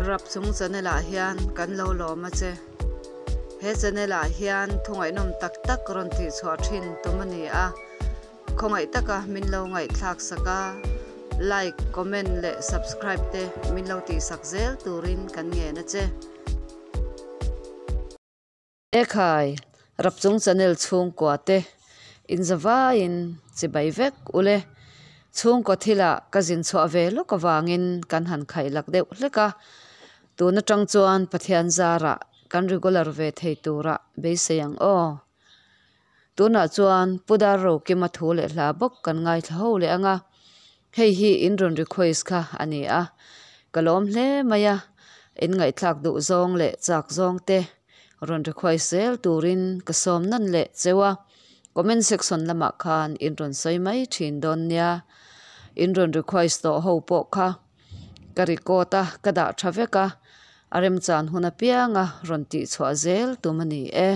Rapchung channel ah hian kan lo lawm a che. He channel ah hian thu ngaihnawm tak tak rawn tih chhuah thin tum a ni a. Khawngaih taka min lo ngaihthlak sak a, like, comment leh subscribe te min lo tih sak zel turin kan ngen a che. Ekhai, Rapchung channel chhungkua te inzavaiin chibai vek ule. Chhungkaw thilah ka zin chhuah ve lawk avangin kan han khaih lak deuh hlek a. Tun atang chuan Pathian zarah kan regular ve thei turah beisei ang aw. Tunah chuan Pu Darrokima thu leh hla bawk kan ngaithla ho leh ang a. Hei hi in rawn request kha a ni a, ka lawm hle mai a, in ngaihthlak duh zawng leh chak zawng te rawn request zel turin ka sawm nawn leh cheu a, comment section lamah khan in rawn sawi mai thin dawn nia, in rawn request tawh ho pawh kha ka record a, ka dah tha vek a, a remchan hun apianga rawn tih chhuah zel tum a ni e.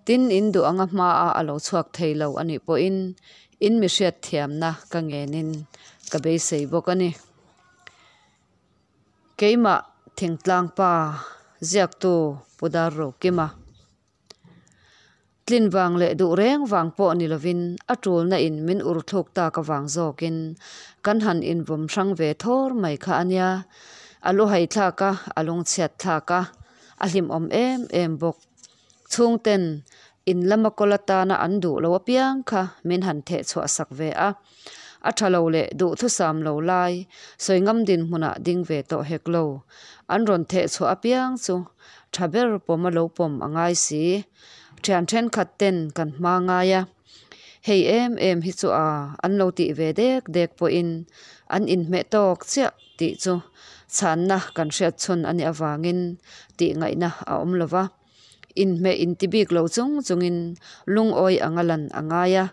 Tin, in duh anga hmaah a lo chhuak thei lo a nih pawhin In mi hriatthiamna ka ngenin ka beisei bawk a ni. Keimah thingtlang pa ziaktu Pu Darrokima. Tlin vang leh duh reng vang pawh ni lovin a tulna in min ur thluk tak avang zawkin kan han invawm hrang ve thawr mai kha a nia. A luhai thlak a, a lungchhiat thlak a, a hlimawm em em bawk. Chhungten in lama kawl atana an duh lo apiang kha min han theh chhuah sak ve a. A tha lo leh duhthusam lo lai sawi ngam dinhmunah ding ve tawh hek lo. An rawn theh chhuah apiang chu tha ber pawm a lo pawm a ngai si. Thian thenkhat ten kan hma ngai a. Hei em em hi chu a an lo tih ve dek dek pawhin an inhmeh tawk chiah tih chu chhanna kan hriat chhun a nih avangin tih ngaihna a awm lo va. Inhmeh inti bik lo chung chungin lungawi anga lan a ngai a,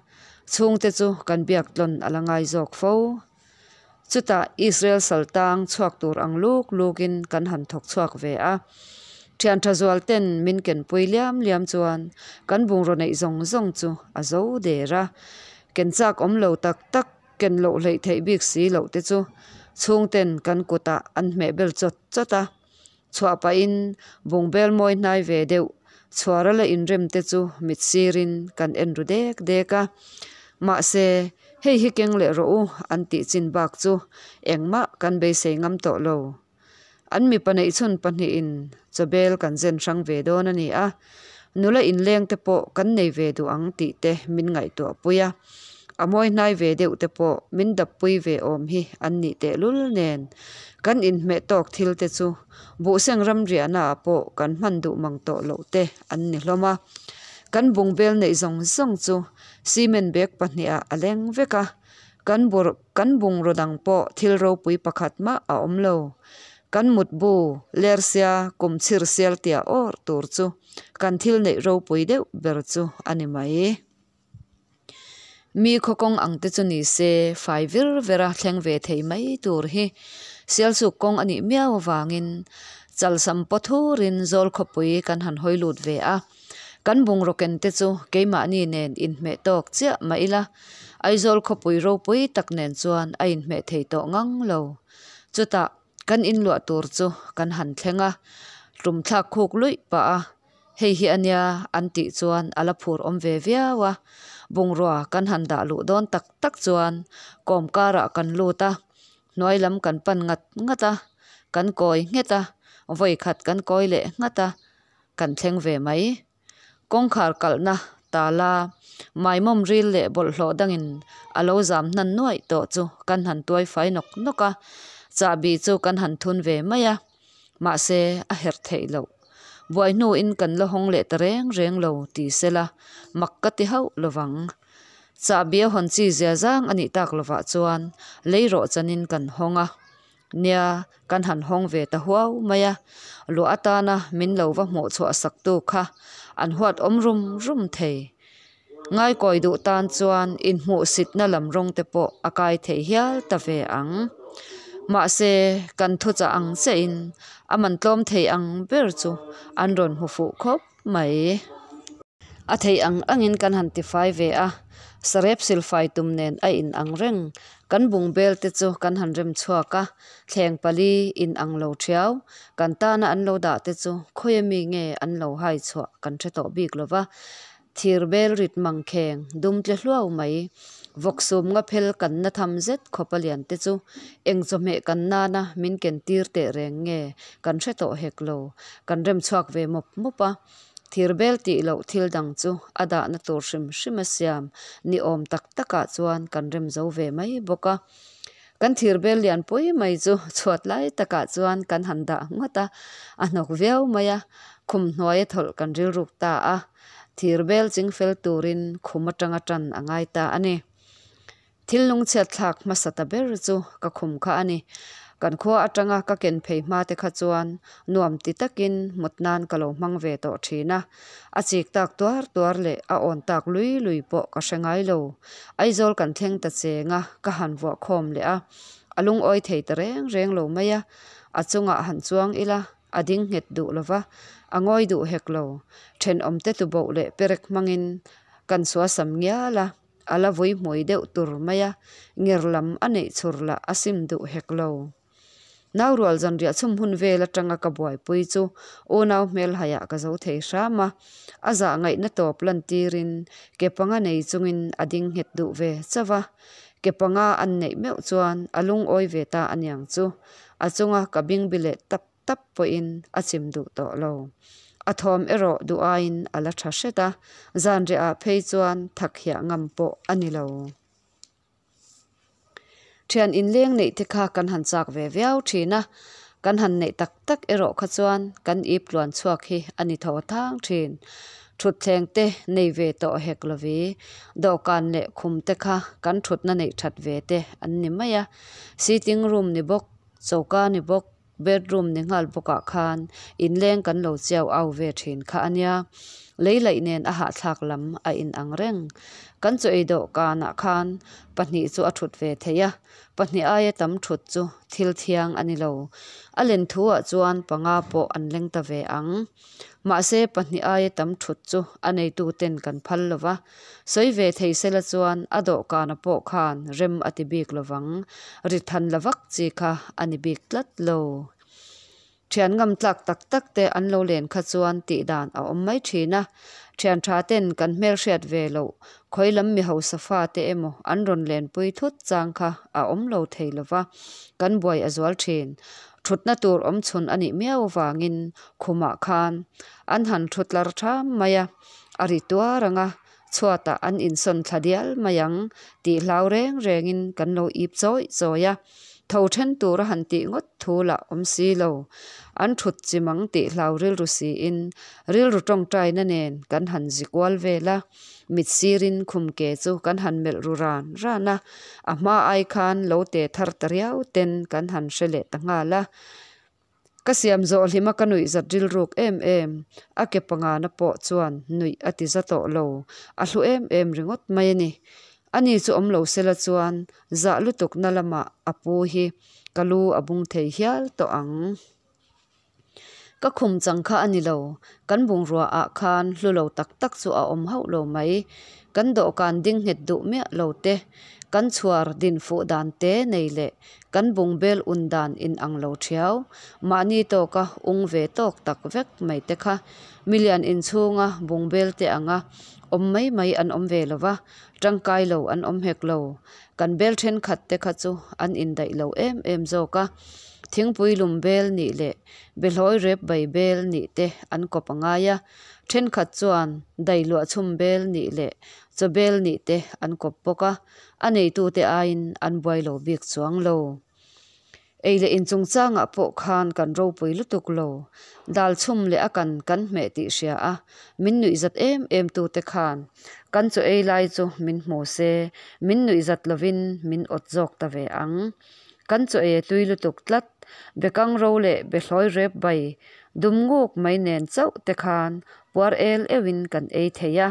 chhungte chu kan biak tlawn a la ngai zawk fo. Chutah Israel saltang chhuak tur ang luk lukin kan han thawk chhuak ve a. Thian tha zual ten min kenpui liam liam chuan kan bungraw neih zawng zawng chu a zo der a. Ken chak awm lo tak tak ken loh hleih theih bik si loh te chu chhungten kan kutah an hmeh bel chawt chawt a. Chhuah pahin bungbel mawi hnai ve deuh chhuara la inrem te chu mit sirin kan en ru dek dek a. Mahse, hei hi keng leh rawh u an tih chin bak chu engmah kan beisei ngam tawh lo. An mipa neihchhun pahnihin chawbel kan zen hrang ve dawn a ni a, nula inleng te pawh kan nei ve duh ang tih te min ngaihtuah pui a. A mawi hnai ve deuh te pawh min dappui ve awm hi an nih tehlul nen kan inhmeh tawk thil te chu buhseng ram riahna ah pawh kan hman duh mang tawh loh te an ni hlawm a. Kan bungbel neih zawng zawng chu cement bag pahnih ah a leng vek a, kan bur kan bungraw dang pawh thil ropui pakhat mah a awm lo. Kan mutbu lersia kum chhir sial tia awr tur chu kan thil neih ropui deuh ber chu a ni mai. Mi khaw kawng ang te chu ni se fai vir ver a thleng ve thei mai tur hi Sialsuk kawng a nih miau avangin Chalsam paw thurin Zawl khawpui kan han hawi lut ve a. Kan bungraw ken te chu keimahni nen inhmeh tawk chiah mah ila Aizawl khawpui ropui tak nen chuan a inhmeh thei tawh ngang lo. Chutah kan inluah tur chu kan han thleng a, tum thlak khuk luih pah a. Hei hi a nia an tih chuan a la phur awm ve viau a, bungrua kan han dah luh dawn tak tak chuan kawm karah kan lut a, hnuai lam kan pan ngat ngat a, kan kawi nghet a, vawi khat kan kawi leh nghat a, kan thleng ve mai. Kawngkhar kalhna tala maimawm ril leh bawlhhlawh dangin a lo zam hnan nuaih tawh chu kan han tuai fai nawk nawk a, chahbi chu kan han thun ve mai a. Mahse, a herh theih loh. Buai hnuin kan la hawng leh ta reng reng lo ti sela mak ka ti hauh lovang. Chahbi a hawn chi zia zang a nih tak lovah chuan lei rawh chanin kan hawng a. Nia, kan han hawng ve ta huau mai a, luah atana min lo va hmuh chhuah saktu kha an huat awm rum rum thei. Ngaikawi duh tan chuan inhmuhsitna lam rawng te pawh a kai thei hial ta ve ang. Mahse, kan thuchah ang chiahin a man tlawm thei ang ber chu an rawn hmu fuh khawp mai. A theih ang angin kan han tifai ve a, sarep silfai tum nen a in ang reng. Kan bungbel te chu kan han rem chhuak a, thleng pali in ang lo thiau. Kan tana an lo dah te chu khawi ami nge an lo hai chhuah kan hre tawh bik lo va. Thir bel rit mangkheng dum tle hluau mai. Vawk sum nga phel kan na tham zet khawp a lian te chu eng chawhmeh kan nana min ken tir teh reng nge kan hre tawh hek lo. Kan rem chhuak ve mawp mawp a, thir bel tih loh thil dang chu a dahna tur hrim hrim a siam ni awm tak takah chuan kan rem zo ve mai bawk a. Kan thir bel lian pui mai chu chhuat lai takah chuan kan han dah ngawt a, a hnawk viau mai a, khum hnuaia thawlh kan rilruk ta a. Thir bel ching fel turin khum atanga tan a ngai ta a ni. Thil lungchhiat thlak hmasa ta ber chu ka khum kha a ni. Kan khua atanga ka ken phei hma te kha chuan nuam ti takin mut nan ka lo hmang ve tawh thin a. A chik tak tuar tuar leh a awn tak lui lui pawh ka hre ngai lo. Aizawl kan thleng ta cheng a, ka han vuah khawm leh a. A lungawi thei ta reng reng lo mai a. A chungah han chuang ila. A ding nghet duh lo va, a ngawi duh hek lo. Thenawmte tuboh leh perek hmangin kan suasam ngial a, a la vui hmui deuh tur mai a, nger lam a neih chhur lah a sim duh hek lo. Naurual zanriah chhum hun vel atanga ka buaipui chu unau hmelhaiah ka zo thei hram a, a zah ngaihna tawp lantirin ke panga nei chungin a ding nghet duh ve chauh a. Ke panga an neih meuh chuan a lungawi ve ta aniang chu. A chunga ka bingbi leh tap tap pawhin a chim duh tawh lo. A thawm erawh duh aiin a la tha hret a, zanriah ah phei chuan thak hiah ngam pawh a ni lo. Thian inleng neih te kha kan han chak ve viau thin a, kan han neih tak tak erawh kha chuan kan ip tluan chhuak hi a ni tho thang thin. Thutthleng te nei ve tawh hek lovi, dawhkan leh khum te kha kan thutna neih that ve te an ni mai a. Sitting room ni bawk, choka ni bawk, bedroom ni nghal bawkah khan inleng kan lo chiau au ve thin kha a nia. Lei laih nen a hahthlak lam a inang reng. Kan chaw ei dawhkanah khan pahnih chu a thut ve theih a, pahnih aia tam thut chu thil thiang a ni lo. A len thuah chuan panga pawh an leng ta ve ang. Mahse pahnih aia tam thut chu a neituten kan phal lo va, sawi ve thei sela chuan a dawhkana pawh khan rem a ti bik lo vang, ri than la vak chi kha a ni bik tlat lo. Thian ngam tlak tak tak te an lo len kha chuan tih dan a awm mai thin a, thian tha ten kan hmelhriat ve loh khawi lam mi hausa fa te emaw an rawn lenpui thut chang kha a awm lo thei lo va, kan buai a zual thin. Thutna tur awm chhun a nih miau avangin khumah khan an han thu tlar tham mai a, a ri tuar ang a, chhuatah an insawn thla dial mai ang tih hlau reng rengin kan lo ip chawih chawih a, tho then tur a han tih ngawt thu lah awm si lo. An thut chim ang tih hlau rilru siin rilru tawngtaina nen kan han zi kual vel a, mit sirin khum ke chu kan han melh ru ran ran a, a hma ai khan lo te thar ta riau ten kan han hre leh ta nghal a. Ka siam zawh hlima ka nuih zat rilruk em em, a ke pangana pawh chuan nuih a ti za tawh lo, a hlu em em ringawt mai a ni. Ani chu awm lo sela chuan zah lutukna lamah a pu hi ka lu a bung thei hial tawh ang. Ka khum chang kha a ni lo, kan bungrua ah khan hlu lo tak tak chu a awm hauh lo mai. Kan dawhkan ding nghet duh miah lo te, kan chhuar din fuh dan te nei leh kan bungbel un dan in ang lo thiau, mahni tawka ung ve tawk tak vek mai te kha milian inchhunga bungbel te anga awm mai mai an awm ve lo va, tangkai lo an awm hek lo. Kan bel thenkhat te kha chu an indaih lo em em zawk a, thingpui lum bel nih leh behlawi rep bai bel nih te an kawp a ngai a, thenkhat chuan dailuah chhum bel nih leh chaw bel nih te an kawp bawk a, a neitute aiin an buai lo bik chuang lo. Ei leh in chungchangah pawh khan kan ropui lutuk lo. Dal chhum leh a kan kan hmeh tih hria a, min nuih zat em em tute khan kan chaw ei lai chu min hmu se, min nuih zat lovin min awt zawk ta ve ang. Kan chaw ei a tui lutuk tlat, bekang ro leh behlawi rep bai dum nguk mai nen chauh te khan puar el euhin kan ei thei a,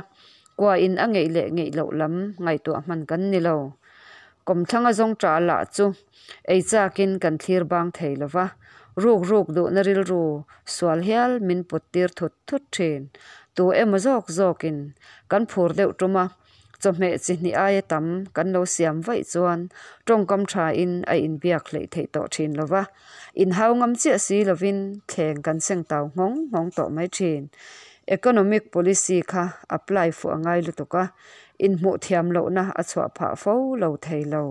kua in a ngeih leh ngeih loh lam ngaihtuah hman kan ni lo. Kawmthlanga zawng ṭah lah chu ei chakin kan thlir bang thei lo va, ruk ruk duhna rilru sual hial min put tir thut thut ṭhin. Tu emaw zawk zawkin kan phur deuh tum a, chawhmeh chi hnih aia tam kan lo siam vaih chuan tawngkam thain a inbiak hleih theih tawh thin lo va, inhau ngam chiah si lovin thleng kan seng tau nghawng nghawng tawh mai thin. Economic policy kha apply fuh a ngai lutuk a, inhmuh thiam lohna a chhuah phah fo lo thei lo.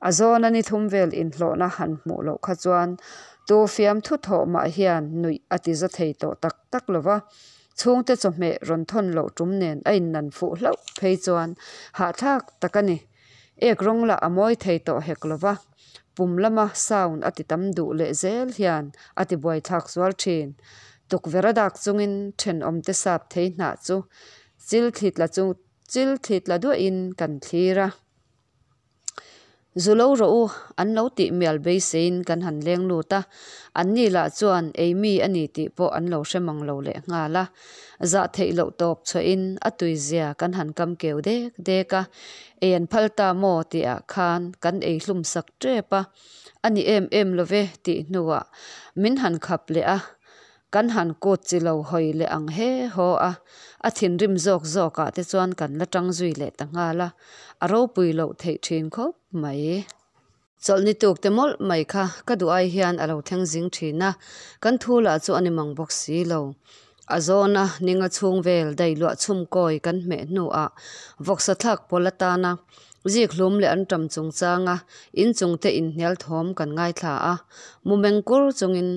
A zawna ni thum vel inhlawhna han hmuh loh kha chuan tu fiamthu thawh mah hian nuih a ti za thei tawh tak tak lo va, chhungte chawhmeh rawn thawn loh tum nen a innan fuh hlauh phei chuan hahthlak tak a ni. Ek rawng lah a mawi thei tawh hek lo va, pum lama sound a ti tam duh leh zel hian a ti buaithlak zual thin. Tukverh a dak chungin thenawmte sap thei hnah chu chil thli tla chu chil thli tla duahin kan thlir a. Zu lo rawh u, an lo tih mial beiseiin kan han leng lut a, anni lah chuan ei mi a ni tih pawh an lo hre mang lo leh nghal a. Zah theih loh tawp chhuahin a tui zia kan han kam keu dek dek a, ei an phal ta maw tihah khan kan ei hlum sak tep a, a ni em em lo ve tih hnuah min han khap leh a. Kan han kut chi lo hawi leh ang he haw a, a thinrim zawk zawk ah te chuan kan la tang zui leh ta nghal a, a ropui loh theih thin khawp mai. Chawlhni tuk te mawlh mai kha ka duh ai hian a lo thleng zing thin a, kan thu lah chu a ni mang bawk si lo. A zawna ninga chhung vel dailuah chhum kawi kan hmeh hnuah vawksa thlak pawl atana Zik hlum leh an ṭam chungchanga inchungte inhnial thawm kan ngaithla a, mu meng kur chungin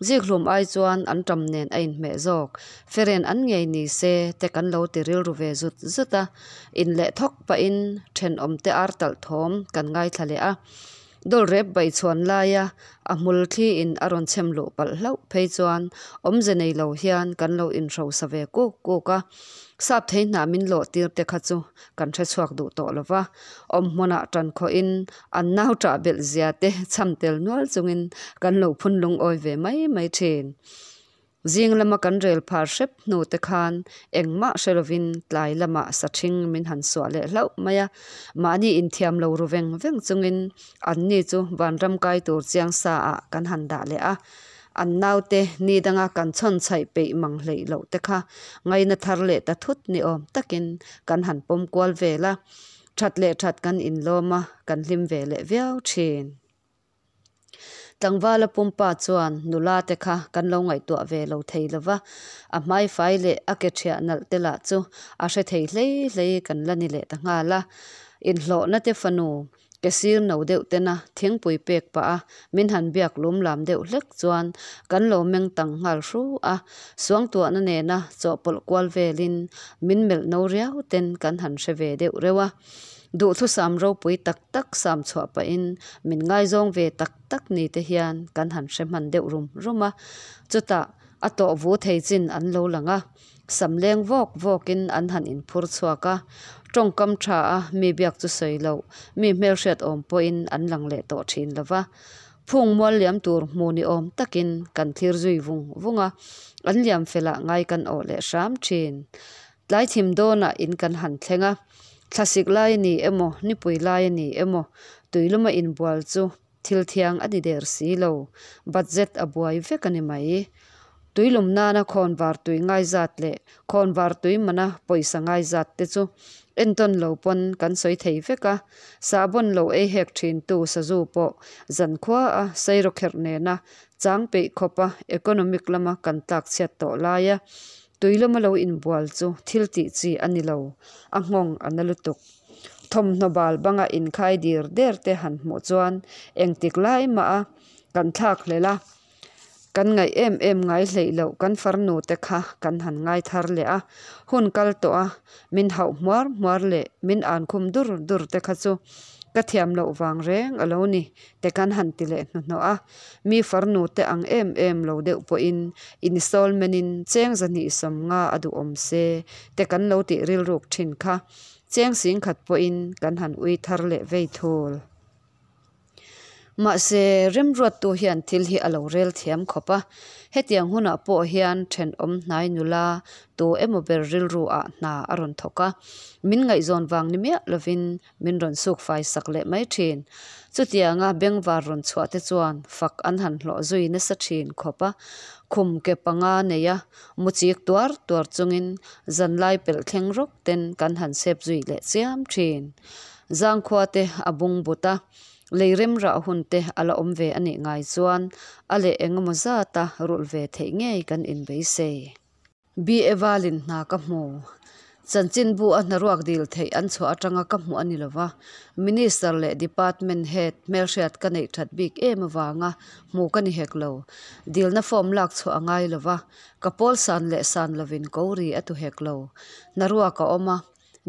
zik hlum ai chuan an ṭam nen a inhmeh zawk, feren an ngei ni se te kan lo ti rilru ve zut zut a, inleh thawk pahin ṭhenawmte ar talh thawm kan ngaithla leh a. Dawlrep baichhuan laia a hmul thliin a rawn chhem luh palh hlauh phei chuan awmze nei lo hian kan lo inhrosa ve kuk kuk a, sap thei hnah min lawh tir te kha chu kan hre chhuak duh tawh lo va, awm hmunah ṭan khawhin an nau ṭah belh zia te chham tel nual chungin kan lo phun lungawi ve mai mai ṭhin. Zing lama kan rel phar hrep hnu te khan engmah hre lovin tlai lamah sa ṭhing min han suah leh hlauh mai a, mahni inthiam lo ru veng veng chungin anni chu vanram kai tur chiang sa ah kan han dah leh a, an naute ni danga kan chhawn chhaih peih mang hleih loh te kha ngaina thar leh ta thut ni awm takin kan han pawm kual vel a, that leh that kan inlawm a, kan hlim ve leh viau thin. Tlangvala pumpa chuan nula te kha kan lo ngaihtuah ve lo thei lo va, a hmaifai leh a ke ṭhiah nalh te lah chu a hre thei hlei hlei kan la ni leh ta nghal a. Inhlawhna te fanu ke sir no deuh tena thingpui pek pah a min han biak lum lam deuh hlek chuan kan lo meng tang nghal hru a, suangtuahna nena chawhpawlh kual velin min melh no riau ten kan han hre ve deuh reuh a. Duhthusam ropui tak tak sam chhuah pahin min ngaizawng ve tak tak ni te hian kan han hre hman deuh rum rum a, chutah a tawh vu thei chin an lo lang a, sam leng vawk vawkin an han inphur chhuak a, tawngkam tha a mi biak chu sawi loh, mi hmelhriat awm pawhin an lang leh tawh thin lo va, phung mual liam tur hmu ni awm takin kan thlir zui vung vung a, an liam felah ngai kan awh leh hram thin. Tlai thim dawnah in kan han thleng a, thlasik lai a ni emaw, nipui lai a ni emaw, tuiluma inbual chu thil thiang a ni der si lo, budget a buai vek a ni mai. Tuilum nana khawnvar tui ngaizat leh khawnvar tui mana pawisa ngaizat te chu entawn lo pawn kan sawi thei vek a, sahbawn lo ei hek thintu sazu pawh zankhua a sairawkherh nena chang peih khawpa economic lama kan tlak chhiat tawh laia Tui lama lo inbual chu thil tih chi a ni lo, a nghawng a na lutuk. Thawmhnaw bal banga inkhai dir der te han hmuh chuan engtik lai mah a kan thlak hlel a, kan ngaih em em ngai hleih loh kan farnu te kha kan han ngai thar leh a, hun kal tawh a min hauh hmuar hmuar leh min an khum dur dur te kha chu ka thiam loh vang reng a lo ni te kan han ti leh hnuhnawh a, mi farnu te ang em em lo deuh pawhin installment in cheng zahnih sawmnga a duhawm se te kan lo tih rilruk thin kha cheng sing khat pawhin kan han ui thar leh vei thul. Mahse, remruattu hian thil hi a lo rel thiam khawp a, hetiang hunah pawh hian thenawm hnai nula tu emaw ber rilru ah hna a rawn thawk a, min ngaihzawn vang ni miah lovin min rawn suk fai sak leh mai thin. Chutianga bengvar rawn chhuah te chuan fak an han hlawh zui nasa thin khawp a, khum ke panga nei a, mu chik tuar tuar chungin zanlai pelh thleng rawk ten kan han sep zui leh chiam thin. Zangkhua te a bung but a, Lei rem rah hun te a la awm ve a nih ngai chuan a leh engemaw zata rulh ve theih ngei kan inbeisei. BA Valin hna ka hmu. Chanchinbu a hnaruak dil theih an chhuah atanga ka hmuh a ni lova, Minister leh Department Head hmelhriat ka neih that bik em avanga hmu ka ni hek lo. Dilna form lak chhuah a ngai lova, ka pawl san leh san lovin ko ri a tu hek lo. Hnaruak a awm a,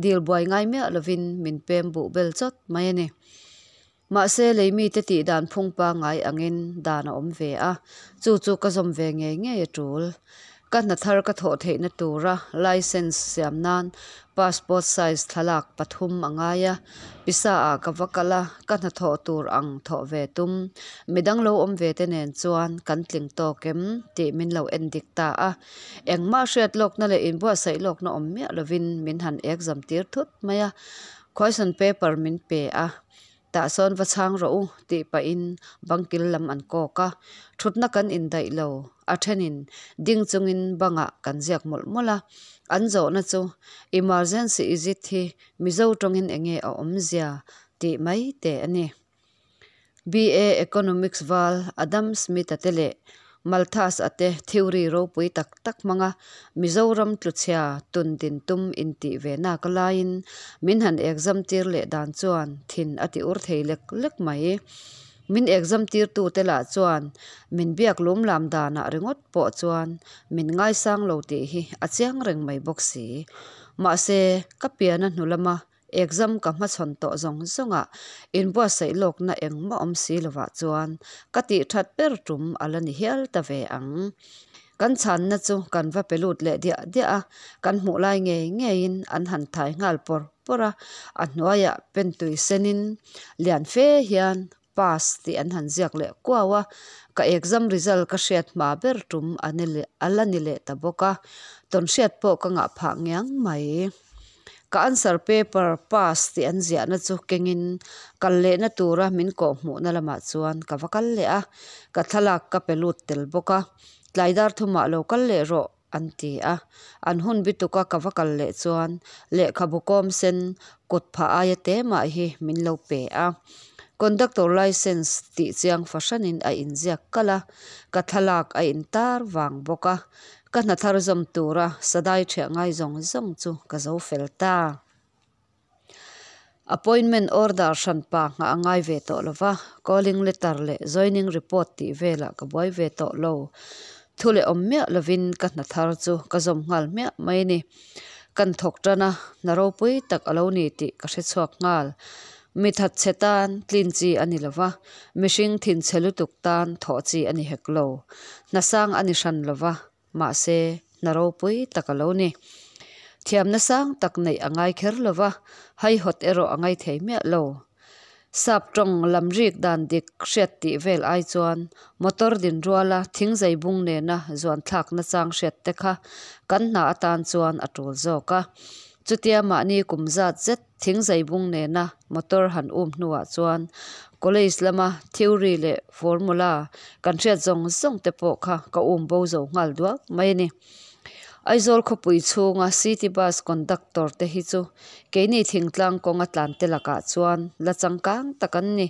Dil buai ngai miah lovin min pem buh bel chawt mai a ni. Mahse, lei mite tih dan phung pangngai angin dan a awm ve a, chu chu ka zawm ve ngei ngei a tul. Ka hna thar ka thawh theihna tura licence siam nan passport size thlalak pathum a ngai a, pisa ah ka va kal a, ka hnathawh tur ang thawh ve tum midang lo awm ve te nen chuan kan tling tawk em tih min lo en dik ta a. Engmah hriat lawkna leh inbuatsaih lawkna awm miah lovin min han exam tir thut mai a, question paper min pe a, tah sawn va chhang rawh u tih pahin bangkil lam an kawk a, thutna kan indaih lo, a thenin ding chungin bangah kan ziak mawlh mawlh a, an zawhna chu emergency exit hi Mizo tawngin enge a awmzia tih mai teh a ni. BA Economics val Adam Smith-a te leh Malthus-a te theory ropui tak tak hmanga Mizoram tluchhia tun din tum intih ve nak laiin min han exam tir leh dan chuan thin a ti ur thei lek lek mai. Min exam tirtute lah chuan min biak lum lam danah ringawt pawh chuan min ngaisang lo tih hi a chiang reng mai bawk si. Mahse, ka pian a hnu lama Exam ka hmachhawn tawh zawng zawngah inbuatsaih lawkna engmah awm si lovah chuan ka tih that ber tum a la ni hial ta ve ang. Kan chhanna chu kan va pe lut leh diah diah a, kan hmuh lai ngei ngeiin an han thai nghal pawr pawr a, a hnuaiah pentui senin lian fe hian pass tih an han ziak leh kuau a, ka exam result ka hriat hma ber tum a ni leh a la ni leh ta bawk a, tawnhriat pawh ka ngah phah ngiang mai. Ka answer paper pass tih an ziahna chu kengin kal lehna tura min kawh hmuhna lamah chuan ka va kal leh a, ka thlalak ka pe lut tel bawk a, tlai dar thumah lo kal leh rawh an ti a, an hun bituka ka va kal leh chuan lehkhabu kawm sen kut phah aia te mah hi min lo pe a, conductor licence tih chiang fahranin a inziak kalh a, ka thlalak a intar vang bawk a, ka hna thar zawm tura sadai ṭhiah ngai zawng zawng chu ka zo fel ta. Appointment order hranpa nghah a ngai ve tawh lo va, calling letter leh joining report tih velah ka buai ve tawh lo. Thu leh awm miah lovin ka hna thar chu ka zawm nghal hmiah mai a ni. Kan thawk tan a, hna ropui tak a lo ni tih ka hre chhuak nghal. Mi thatchhe tan tlin chi a ni lo va, mihring thinchhe lutuk tan thawh chi a ni hek lo. Hna sang a ni hran lo va, Mahse, hna ropui tak a lo ni. Thiamna sang tak neih a ngai kher lo va, haihawt erawh a ngai thei miah lo. Sap tawng lam rik dan dik hriat tih vel ai chuan motor din ruala thingzai bung nena zuan thlakna chang hriat te kha kan hna atan chuan a tul zawk a. Chutia mahni kum zat zet Thingzai bung nena motor han um hnuah chuan college lama theory leh formula kan hriat zawng zawng te pawh kha ka um bo zo nghal duak mai a ni. Aizawl khawpui chhunga city bus conductor te hi chu keini thingtlang kawnga tlan te lakah chuan la changkang tak an ni.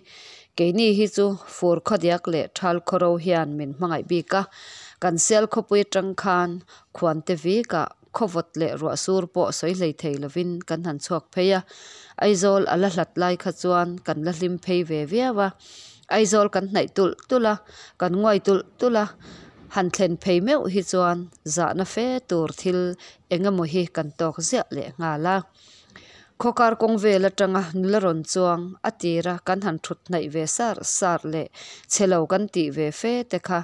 Keini hi chu fur khawdiak leh thal khawro hian min hmangaih bik a, kan sial khawpui atang khan khuante vikah Khawvawt leh ruah sur pawh sawi hlei thei lovin kan han chhuak phei a, Aizawl a la hlat lai kha chuan kan la hlim phei ve viau a, Aizawl kan hnaih tulh tulh a, kan nguai tulh tulh a, han thlen phei meuh hi chuan zahna fe tur thil eng emaw hi kan tawk ziah leh nghal a. Khawkar kawng vel atanga nula rawn chuang a tira kan han thut hnaih ve sar sar leh chhe lo kan tih ve fe te kha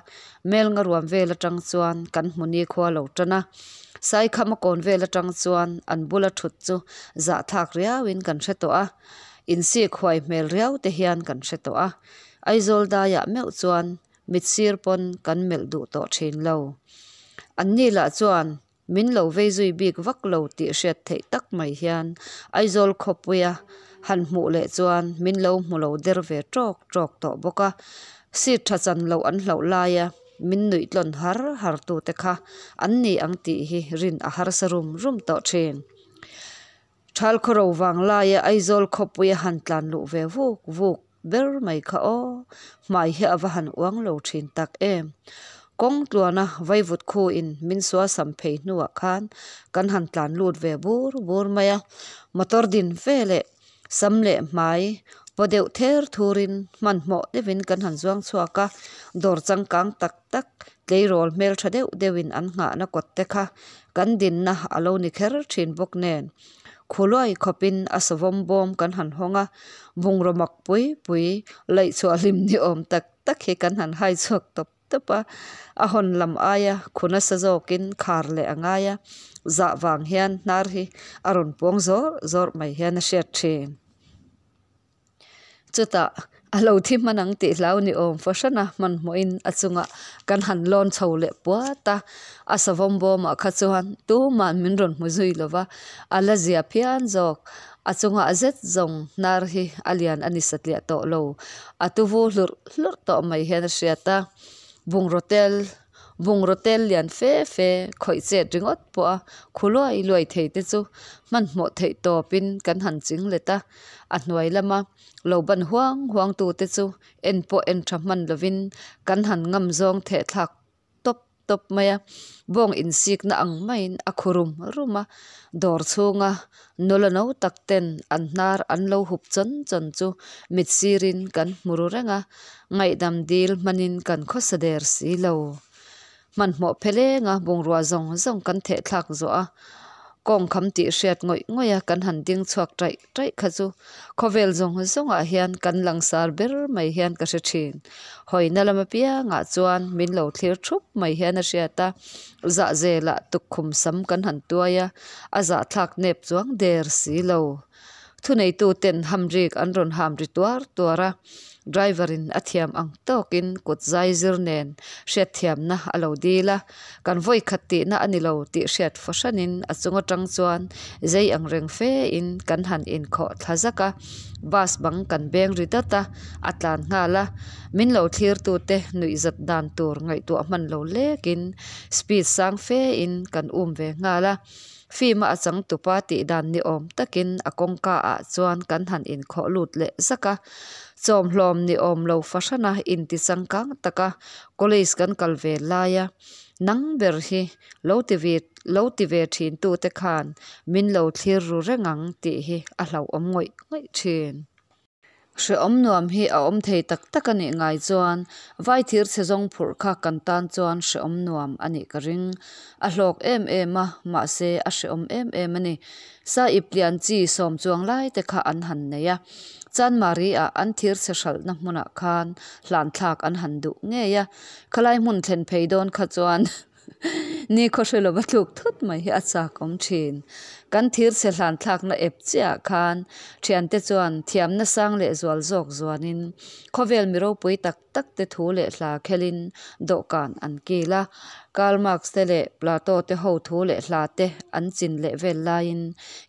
Melnga ruam vel atang chuan kan hmu ni khua lo tan a. Saikhama kawn vel atang chuan an bula thut chu zahthlak riauin kan hre tawh a, insik huai hmel riau te hian kan hre tawh a. Aizawl daiah meuh chuan mit sir pawn kan melh duh tawh thin lo. Anni lah chuan min lo vei zui bik vak lo tih hriat theih tak mai hian Aizawl khawpuia han hmuh leh chuan min lo hmu lo der ve tawk tawk tawh bawk a. Seat tha chan loh an hlauh laia min nuih tlawn har har tute kha an ni ang tih hi rin a harsa rum rum tawh thin. Thal khawro vang laia Aizawl khawpuia han tlan luh ve vuk vuk ber mai kha aw, hmai hi a va han uang lo thin tak em. Kawng tluana vaivut khuin min suasam phei hnuah khan kan han tlan lut ve bur bur mai a, motor din ve leh sam leh hmai paw deuh ther thurin hmanhmawh deuhin kan han zuang chhuak a, dawr changkang tak tak tleirawl hmeltha deuh deuhin an nghahna kawt te kha kan dinna a lo ni kher thin bawk nen. Khuluai khawpin a savawm bawm kan han hawng a, bungraw mak pui pui laih chhuah hlim ni awm tak tak hi kan han hai chhuak tawp tawp a. A hawn lam aia khu nasa zawkin khar leh a ngai a, zah vang hian hnar hi a rawn puang zawr zawr mai hian a hriat thin. Chutah a lo thi hman ang tih hlau ni awm fahran a, hmanhmawhin a chungah kan han lawn chho leh puat a, a savawm bawmah kha chuan tuma'n min rawn hmu zui lo va, a la zia phian zawk. A chungah zet zawng hnar hi a lian a ni satliah tawh lo, a tuvu hlurh hlurh tawh mai hian a hriat a, bungraw tel Bungraw tel lian fe fe khawih chet ringawt pawh a khu luai luai thei te chu hmanhmawh theih tawpin kan han ching let a, a hnuai lama lo ban huang huang tu te chu en pawh en tha hman lovin kan han ngam zawng theh thlak tawp tawp mai a, bawng insikna ang maiin a khu rum rum a, dawr chhunga nula no tak ten an hnar an lo hup chawn chawn chu mit sirin kan hmu ru reng a. Ngaihdam dil hmanin kan khawsa der si lo. Hmanhmawh phelenga bungrua zawng zawng kan theh thlak zawh a, kawng kham tih hriat ngawih ngawih a kan han ding chhuak taih taih kha chu khawvel zawng zawngah hian kan langsar ber mai hian ka hre thin. Hawina lam apiangah chuan min lo thlir thup mai hian a hriat a, zahzelah tukkhum sam kan han tuai a, a zahthlak nep chuang der si lo. Thuneituten hamrik an rawn ham ri tuar tuar a, driver in a thiam ang tawkin kut zai zir nen hriatthiamna a lo dil a, kan vawi khat tihna a ni lo tih hriat fahranin a chung atang chuan zei ang reng fe in kan han inkhawh thla zak a, bus bang kan beng ri dat a, a tlan nghal a, min lo thlirtute nuihzat dan tur ngaihtuah hman lo lekin speed sang fe in kan um ve nghal a. Film a a changtupa tih dan ni awm takin a kawngka ah chuan kan han inkhawh lut leh zak a, chawmhlawm ni awm lo fahrana inti changkang taka college kan kal ve laia nang ber hi lo ti ve lo ti ve thin tute khan min lo thlir ru reng ang tih hi a hlauhawm ngawih ngawih thin. Hrehawm nuam hi a awm thei tak tak a nih ngai chuan vai thir chhe zawng phurh kha kan tan chuan hrehawm nuam a nih ka ring. A hlawk em em a, mahse a hrehawm em em a ni. Sa ip lian chi sawm chuang lai te kha an han nei a, Chanmari ah an thir chhe hralhna hmunah khan hlan thlak an han duh ngei a, khalai hmun thlen phei dawn kha chuan Ni khaw hre lova tluk thut mai hi a chak awm thin. Kan thir chhe hlan thlakna ep chiah khan thiante chuan thiamna sang leh zual zawk zuanin khawvel mi ropui tak tak te thu leh hla khelin dawhkan an kil a. Karl Marx te leh Plato te ho thu leh hla te an chin leh vel laiin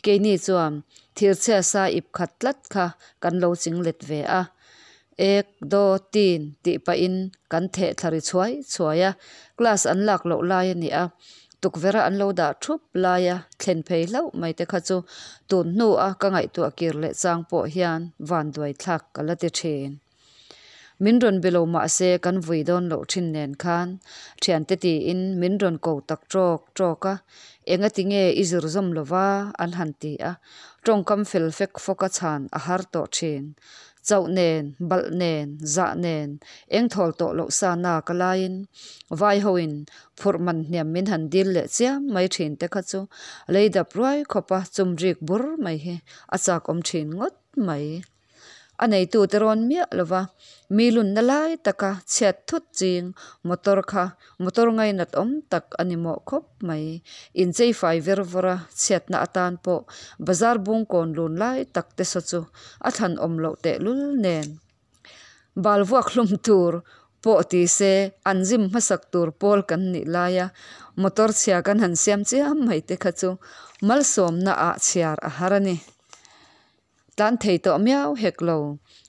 keini chuan thir chhia sa ip khat tlat kha kan lo ching let ve a. Ek, do, tin tih pahin kan theh thla ri chhuai chhuai a, class an lak loh lai a ni a, tukverh a an lo dah thup laia thlen phei hlauh mai te kha chu tun hnu a ka ngaihtuah kir leh chang pawh hian vanduai thlak ka la ti thin. Min rawn be lo mah se kan vui dawn loh thin nen khan thiante tiin min rawn ko tak tawk tawk a, engati nge i zir zawm lova an han ti a, tawngkam fel fek fawk a chhan a har tawh thin. Chauh nen, balh nen, zah nen, eng thawl tawh loh sa nak a laiin vai hoin phurh man hniam min han dil leh chiam mai thin te kha chu lei dap ruai khawpa chum rik bur mai hi a chak awm thin ngawt mai. A neitu te rawn miah lova mi lunna lai taka chhiat thut ching motor kha Motor ngainat awm tak a ni mawh khawp mai. Inchei fai ver vawr a chhiatna atan pawh bazar bungkawn lun lai tak te saw chu a thlan awm loh tehlul nen. Bal vuak hlum tur pawh ti se an zim hmasak tur pawl kan nih laia motor chhia kan han siam chiam mai te kha chu malsawmna ah chhiar a har a ni. Tlan thei tawh miau hek lo.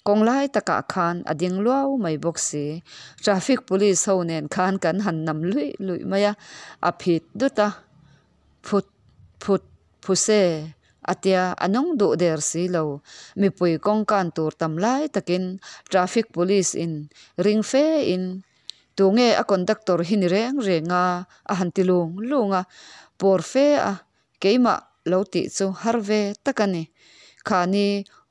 Kawng lai takah khan a ding luau mai bawk si. Traffic police ho nen khan kan han nam luih luih mai a, a phit dut a, phut phut phuse a tia a nung duh der si lo. Mipui kawng kan tur tam lai takin traffic police in ring fe in tunge a conductor hi ni reng reng a a han ti lung lung a, pawr fe a Keimah lo tih chu har ve tak a ni. Khani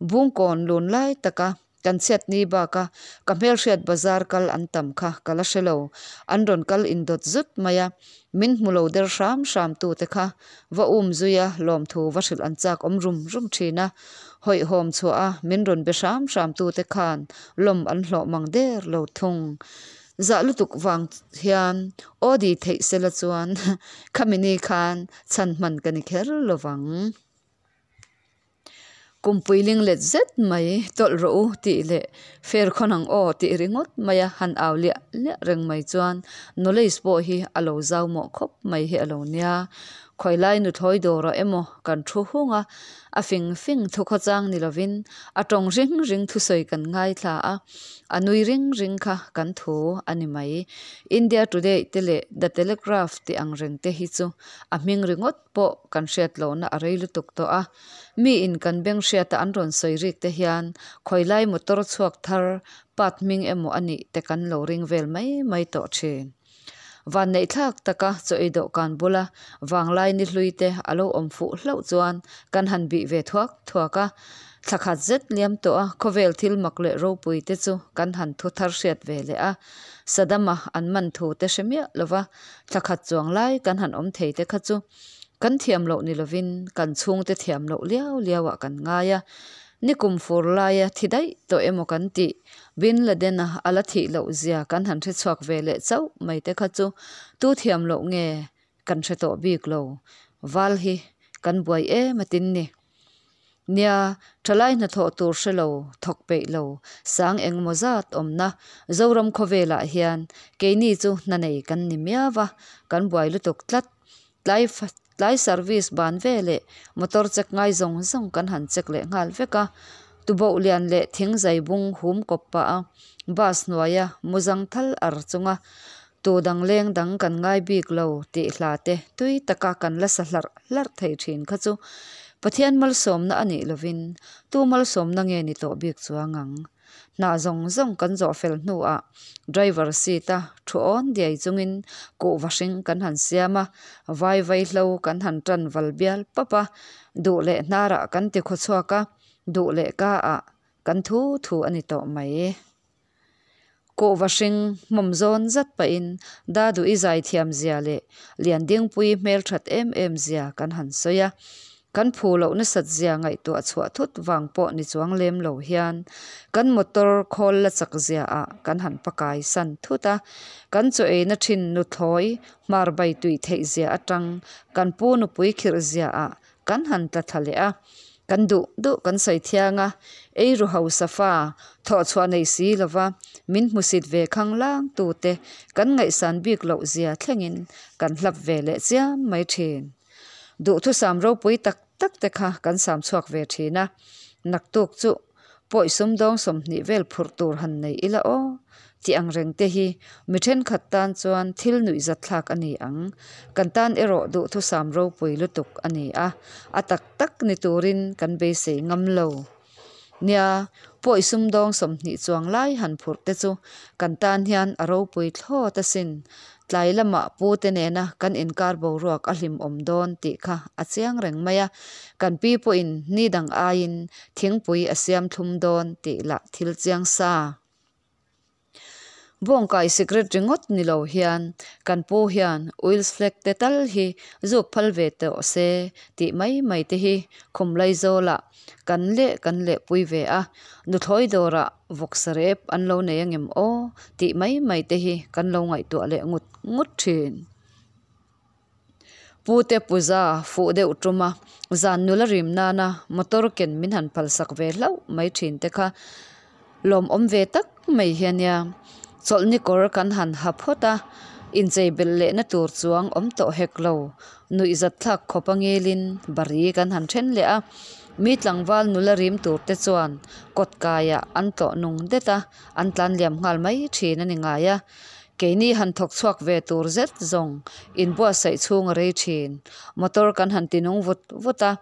Bungkawn lun lai taka kan chhiatni baka ka hmelhriat bazar kal an tam kha ka la hre lo. An rawn kal indawt zut mai a, min hmu lo der hram hram tute kha va um zui a lawmthu va hrilh an chak awm rum rum thin a. Hawihhawm chhuah a min rawn be hram hram tute khan lawm an hlawh mang der lo thung. Zah lutuk vang hian aw di theih sela chuan khami ni khan chhan hman ka ni kher lo vang. Kumpui ling let zet mai tawlh rawh u tih leh fair khawn ang aw tih ringawt maia han au liah liah reng mai chuan knowledge pawh hi a lo zau mawh khawp mai hi a lo nia. Khawilai nuthlawi dawrah emaw kan thu hung a, a fing fing thu khawchang ni lovin a tawng ring ring thusawi kan ngaithla a, a nui ring ring kha kan thu a ni mai. India Today te leh The Telegraph tih ang reng te hi chu a hming ringawt pawh kan hriat lohna a rei lutuk tawh a. Miin kan beng hriata an rawn sawi rik te hian khawilai motor chhuak thar part hming emaw a nih te kan lo ring vel mai mai tawh thin. Vanneihthlak taka chaw ei dawhkan bula vanglai ni hlui te a lo awm fuh hlauh chuan kan han bih ve thuak thuak a. Thla khat zet liam tawh a khawvel thil mak leh ropui te chu kan han thu thar hriat ve leh a. Saddam-a an man thu te hre miah lova thla khat chuang lai kan han awm thei te kha chu kan thiam loh ni lovin kan chhungte thiam loh liau liau ah kan ngai a. Nikum fur laia thi daih tawh emaw kan tih Bin Laden-a a la thih loh zia kan han hre chhuak ve leh chauh mai te kha chu tu thiam loh nge kan hre tawh bik lo. Val hi kan buai em atin ni. Nia, thalai hnathawh tur hre lo, thawk peih lo, sang engmaw zat awmna Zoram khawvelah hian keini chu hna nei kan ni miau va, kan buai lutuk tlat. Tlai tlai service ban ve leh motor check ngai zawng zawng kan han check leh nghal vek a, tuboh lian leh thing zai bung hum kawp pah a, bus hnuaia muzang thal ar chunga tu dang leng dang kan ngai bik lo tih hla te tui taka kan la sa hlarh hlarh thei thin kha chu Pathian malsawmna a nih lovin tu malsawmna nge ni tawh bik chuang ang. Hna zawng zawng kan zawh fel hnuah driver seat a thu awn diai chungin kuhva hring kan han siam a, vai vaihlo kan han tan val bial pap a, duh leh hnarah kan ti khaw chhuak a, duh leh ka ah kan thu thu a ni tawh mai. Kuhva hring hmawm zawn zat pahin Daduhi zaithiam zia leh Liandingpuii hmelthat em em zia kan han sawi a, kan phu loh nasat zia ngaihtuah chhuah thut vang pawh ni chuang lem lo hian kan motor khawl la chak zia ah kan han pakai san thut a, kan chaw eina thin nuthlawi hmar bai tui theih zia atang kan pu nupui khirh zia ah kan han tla thla leh a, kan duh duh kan sawi thiang a, ei ru hausa fa thawh chhuah nei si lova min hmusit ve khang lang tute kan ngaihsan bik loh zia thlengin kan hlap ve leh chiam mai thin. Duhthusam ropui tak tak te kha kan sam chhuak ve thin a, naktuk chu Pawi sumdawng 20 vel phurh tur han nei ila aw tih ang reng te hi mi thenkhat tan chuan thil nuihzat thlak a ni ang. Kan tan erawh duhthusam ropui lutuk a ni a, a tak tak ni turin kan beisei ngam lo. Nia, pawi sumdawng 20 chuang lai han phurh te chu kan tan hian a ropui thlawt asin. Tlai lamah pu te nena kan inkar boruak a hlimawm dawn tih kha a chiang reng mai a, kan pi pawhin ni dang aiin thingpui a siam thlum dawn tih lah thil chiang sa. Bawngkai sikret ringawt ni lo hian kan pu hian Wills flag te tal hi zuk phal ve tawh se tih mai mai te hi khum Laizawlah kan leh kan lehpui ve a, nuthlawi dawrah vawksa rep an lo nei angem aw tih mai mai te hi kan lo ngaihtuah leh ngut ngut thin. Pute puza fuh deuh tum a, zan nula rim nana motor ken min han phalsak ve hlauh mai thin te kha. Lawmawm ve tak mai hi a nia. Chawlhni kawr kan han ha phawt a, inchei belh lehna tur chuang awm tawh hek lo. Nuihzat thlak khawp a ngelin bari kan han then leh a. Mi tlangval nula rim tur te chuan kawt kaiah an tlawh nung det a, an tlan liam nghal mai thin a ni ngai a. Keini han thawk chhuak ve tur zet zawng inbuatsaih chhung a rei thin. Motor kan han ti nung vut vut a,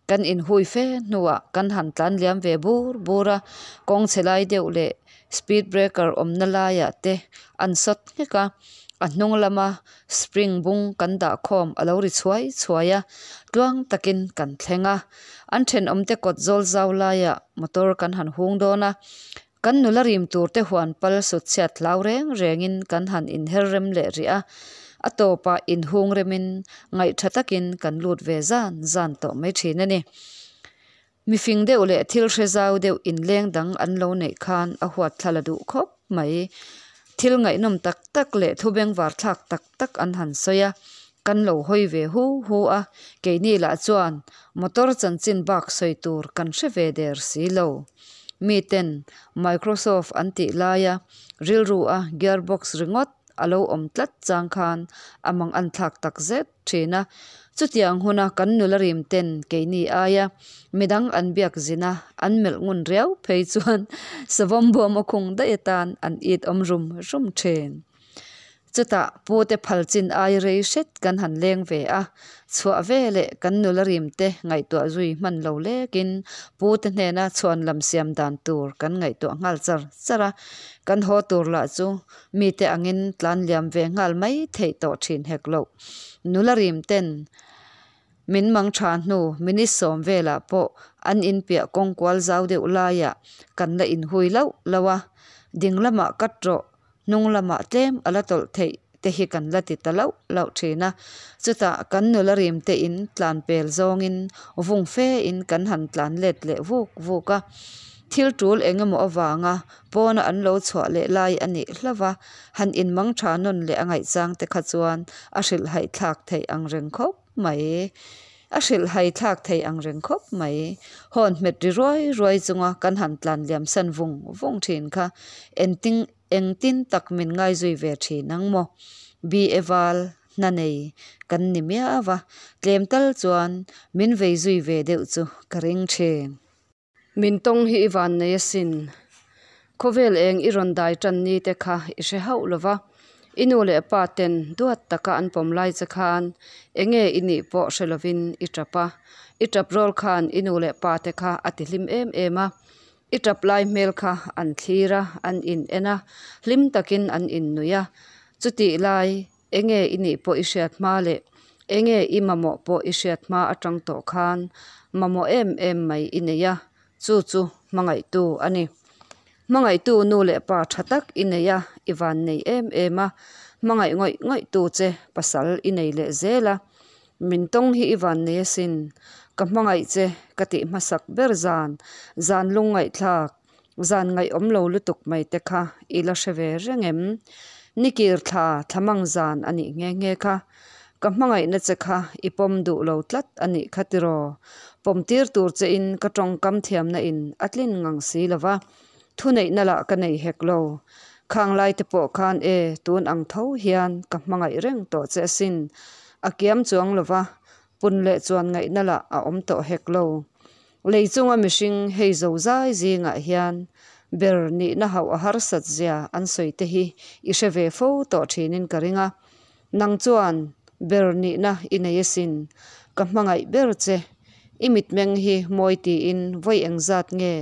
kan inhui fe hnuah kan han tlan liam ve bur bur a, kawng chhe lai deuh leh speed breaker awmna laiah te an sawt nghek a, a hnung lama spring bung kan dah khawm a lo ri chhuai chhuai a, tluang takin kan thleng a. An thenawmte kawt zawl zau laiah motor kan han hung dawn a, Kan nula rim tur te huan pal sut chhiat hlau reng rengin kan han inher rem leh rih a, a tawpah inhung remin ngaihtha takin kan lut ve zan zan tawh mai thin a ni. Mifing deuh leh thil hre zau deuh inleng dang an lo neih khan a huat thla la duh khawp mai. Thil ngaihnawm tak tak leh thu bengvar thlak tak tak an han sawi a, kan lo hawi ve hu hu a, keini lah chuan motor chanchin bak sawi tur kan hre ve der si lo. Miten Microsoft an tih laia rilru a gearbox ringawt a lo awm tlat chang khan a mang an thlak tak zet thin a. Chutiang huna kan nula rim ten keini aia midang an biak zin a, an melh ngun riau phei chuan savawm bawm a khung daih atan an it awm rum rum thin. Chutah pute phal chin ai rei hret kan han leng ve a, chhuah ve leh kan nula rimte ngaihtuah zui hman lo lekin pute hnena chhuan lam siam dan tur kan ngaihtuah nghal char char a, kan haw tur lah chu mite angin tlan liam ve nghal mai theih tawh thin hek loh. Nula rimten Min mang tha hnu minute sawm velah pawh an in piah kawng kual zau deuh laiah kan la inhui lauh lauh a, ding lamah cut rawh, hnung lamah tlem a la tawlh theih te hi kan la ti ta lauh lauh thin a. Chutah kan nula rim te in tlan pel zawngin vung fe in kan han tlan let leh vuk vuk a, thil tul eng emaw avanga pawna an lo chhuah leh lai a nih hlauh a, han inmang tha nawn leh a ngaihchang te kha chuan a hrilhhaih thlak theih ang reng khawp mai. A hrilhhai thlak thei ang reng khawp mai. Hawn hmet ri ruai ruai chunga kan han tlan liam san vung vung thin kha engtin engtin tak min ngaizui ve thin ang maw? BA val hna nei kan ni miau a, tlem tal chuan min vei zui ve deuh chu ka ring thin. Min tawng hi i van nei asin. Khawvel eng i rawn dai tan ni te kha i hre hauh lo va, i nu leh pa ten duat taka an pawm lai che khan enge i nih pawh hre lovin i tap a. I tap rawl khan i nu leh pa te kha a ti hlim em em a. I tap lai hmel kha an thlir a, an in en a, hlim takin an in nuih a. Chutih lai Enge i nih pawh i hriat hma leh enge i mamawh pawh i hriat hma atang tawh khan mamawh em em mai i nei a, chu chu hmangaihtu a ni. Hmangaihtu nu leh pa tha tak i nei a, i van nei em em a, hmangaih ngawih ngawihtu che pasal i nei leh zel a. Min tawng hi i van nei asin, ka hmangaih che ka tih hmasak ber zan, zan lungngaihthlak, Zan ngaihawm lo lutuk mai te kha i la hre ve reng em? Nikir thla thlamang zan a nih nghe nghe kha. Ka hmangaihna che kha i pawm duh lo tlat a nih kha tiraw? Pawm tir tur che in ka tawngkam thiamna in a tlin ngang si lo va, thuneihna lah ka nei hek lo. Khang lai te pawh khan e tun ang tho hian ka hmangaih reng tawh che asin. A kiam chuang lo va, pun leh chuan ngaihna lah a awm tawh hek lo. Lei chunga mihring hei zo zai zingah hian ber nihna hauh a harsat zia an sawi te hi i hre ve fo tawh thinin ka ring a. Nang chuan ber nihna i nei asin, ka hmangaih ber che. I mitmeng hi mawi tiin vawi engzat nge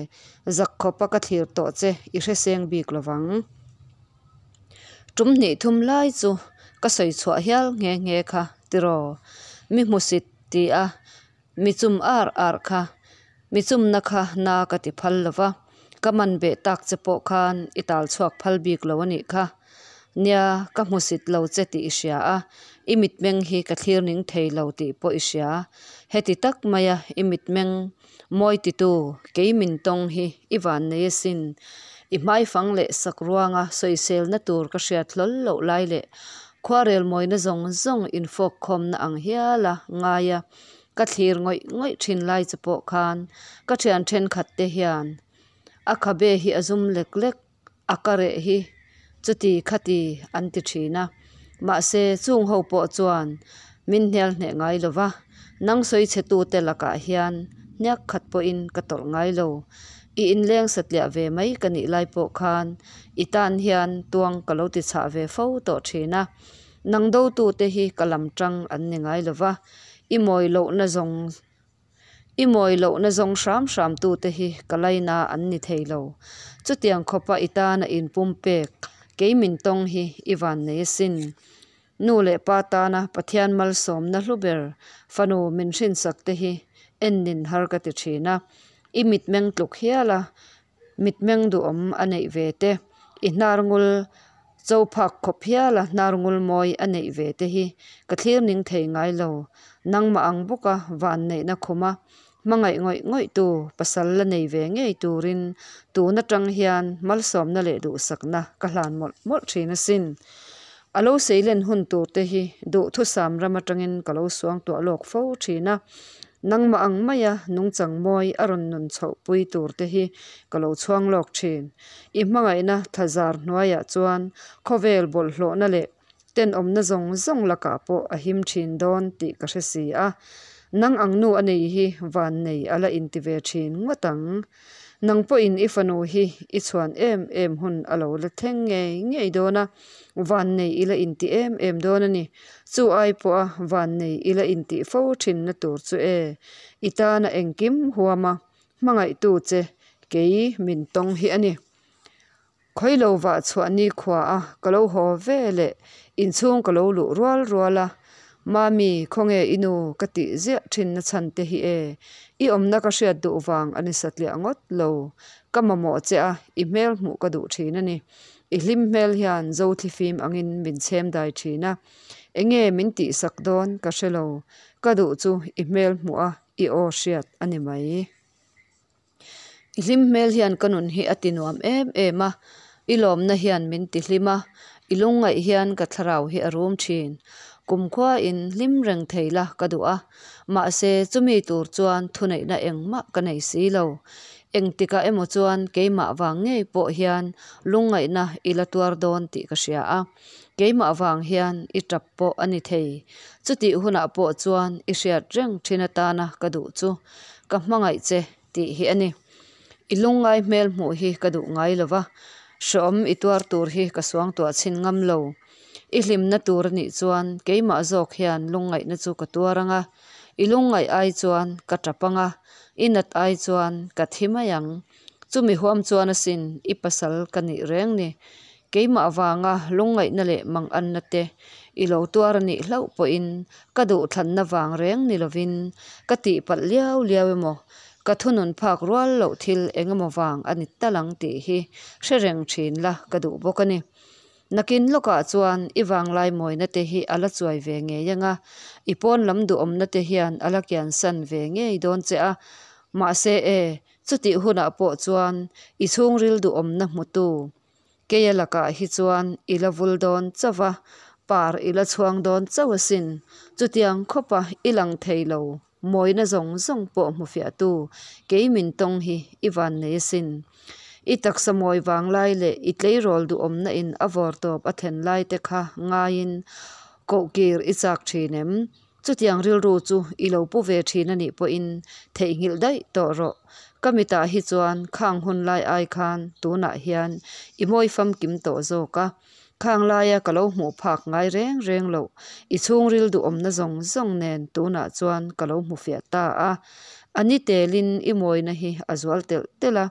zak khawpa ka thlir tawh che i hre seng bik lovang. Tum hnih thum lai chu ka sawi chhuah hial nghe nghe kha tiraw? Mi hmusit ti a Mi chum ar ar kha, mi chumna kha na ka ti phal lo va, ka man beh tak che pawh khan i tal chhuak phal bik lo a nih kha. Nia, ka hmusit lo che tih i hria a, i mitmeng hi ka thlir ning thei lo tih pawh i hria. Heti tak maia i mitmeng mawi titu kei min tawng hi i van nei asin. I hmaifang leh sak ruanga sawiselna tur ka hriat hlawl loh lai leh khuarel mawina zawng zawng infawkkhawmna ang hiala ngaia Ka thlir ngawih ngawih thin lai che pawh khan ka thian thenkhat te hian A khabe hi a zum lek lek, a kareh hi chuti khati an ti thin a. Mahse, chung ho pawh chuan min hnial hneh ngai lo va, nang sawi chhe tute lakah hian hniak khat pawhin ka tawlh ngai lo. I inleng satliah ve mai ka nih lai pawh khan i tan hian tuang ka lo ti chhah ve fo tawh thin a. Nang dotute hi ka lam tang an ni ngai lo va, i mawi lohna zawng I mawi lohna zawng hram hram tute hi ka laina an ni thei lo. Chutiang khawpa i tana inpumpek kei min tawng hi i vannei asin. Nu leh pa tana Pathian malsawmna hlu ber fanu min hrinsak te hi ennin har ka ti thin a. I mitmeng tluk hial a mitmeng duhawm a neih ve te, i hnar ngul cho phak khawp hial a hnar ngul mawi a neih ve te hi ka thlir ning thei ngai lo. Nangmah ang bawka vanneihna khuma hmangaih ngawih ngawih tu pasal la nei ve ngei turin tun atang hian malsawmna leh duhsakna ka hlan mawlh mawlh thin asin. A lo seilen hun tur te hi duhthusam ram atangin ka lo suangtuah lawk fo thin a. Nangmah ang maia nungchang mawi a rawn nun chhoh pui tur te hi ka lo chhuang lawk thin. I hmangaihna thlazar hnuaiah chuan khawvel bawlhhlawhna leh tenawmna zawng zawng lakah pawh a him thin dawn tih ka hre si a. Nang ang nu a nei hi vannei a la inti ve thin ngawt ang. Nang pawhin i fanu hi i chhuan em em hun a lo la thleng ngei ngei dawn a, vannei i la inti em em dawn a ni. Chu ai pawha vannei i la intih fo thinna tur chu e, i tana engkim huama hmangaihtu che kei min tawng hi a ni. Khawi lo vah chhuah ni khua a ka lo haw ve leh inchhung ka lo luh rual rual a, Mami, khawnge i nu ka tih ziah thin na chhan te hi e, i awmna ka hriat duh vang a ni satliah ngawt lo, ka mamawh che a, i hmel hmuh ka duh thin a ni. I hlim hmel hian Zothlifim angin min chhem dai thin a, enge min tihsak dawn ka hre lo, ka duh chu i hmel hmuh a i aw hriat a ni mai. I hlim hmel hian ka nun hi a ti nuam em em a, i lawmna hian min ti hlim a, i lungngaih hian ka thlarau hi a rum thin. Kumkhuain hlim reng thei la ka duh a, mahse chumi tur chuan thuneihna engmah ka nei si lo. Engtikah emaw chuan keimah vang ngei pawh hian lungngaihna i la tuar dawn tih ka hria a, keimah vang hian i tap pawh a ni thei. Chutih hunah pawh chuan i hriat reng thin atana ka duh chu ka hmangaih che tih hi a ni. I lungngai hmel hmuh hi ka duh ngai lo va, hreawm i tuar tur hi ka suangtuah chhin ngam lo. I hlimna tur a nih chuan keimah zawk hian lungngaihna chu ka tuar ang a, i lungngaih ai chuan ka tap ang a, i nat ai chuan ka thi mai ang. Chumi huam chuan asin i pasal ka nih reng ni. Keimah vanga lungngaihna leh manganna te i lo tuar a nih hlauh pawhin ka duhthlanna vang reng ni lovin ka tihpalh liau liau emaw, ka thunun phak rual loh thil eng emaw vang a ni tal ang tih hi hre reng thin la ka duh bawk a ni. Nakin lawkah chuan i vanglai mawina te hi a la chuai ve ngei ang a, i pawn lam duhawmna te hian a la kiansan ve ngei dawn che a, mahse e, chutih hunah pawh chuan i chhungril duhawmna hmutu Keia lakah hi chuan i la vul dawn chauh va, par i la chhuang dawn chauh asin. Chutiang khawpa i lang thei lo, mawina zawng zawng pawh hmu fiahtu kei min tawng hi i van nei asin. I taksa mawi vang lai leh i tleirawl duhawmna in a vawr tawp a thlen lai te kha ngaiin kohkir i chak thin em? Chutiang rilru chu i lo pu ve thin a nih pawhin theihnghilh daih tawh rawh. Ka mitah hi chuan khang hun lai ai khan tunah hian i mawi famkim tawh zawk a. Khang laia ka lo hmuh phak ngai reng reng loh i chhungril duhawmna zawng zawng nen tunah chuan ka lo hmu fiah ta a. A ni telin i mawina hi a zual telh telh a,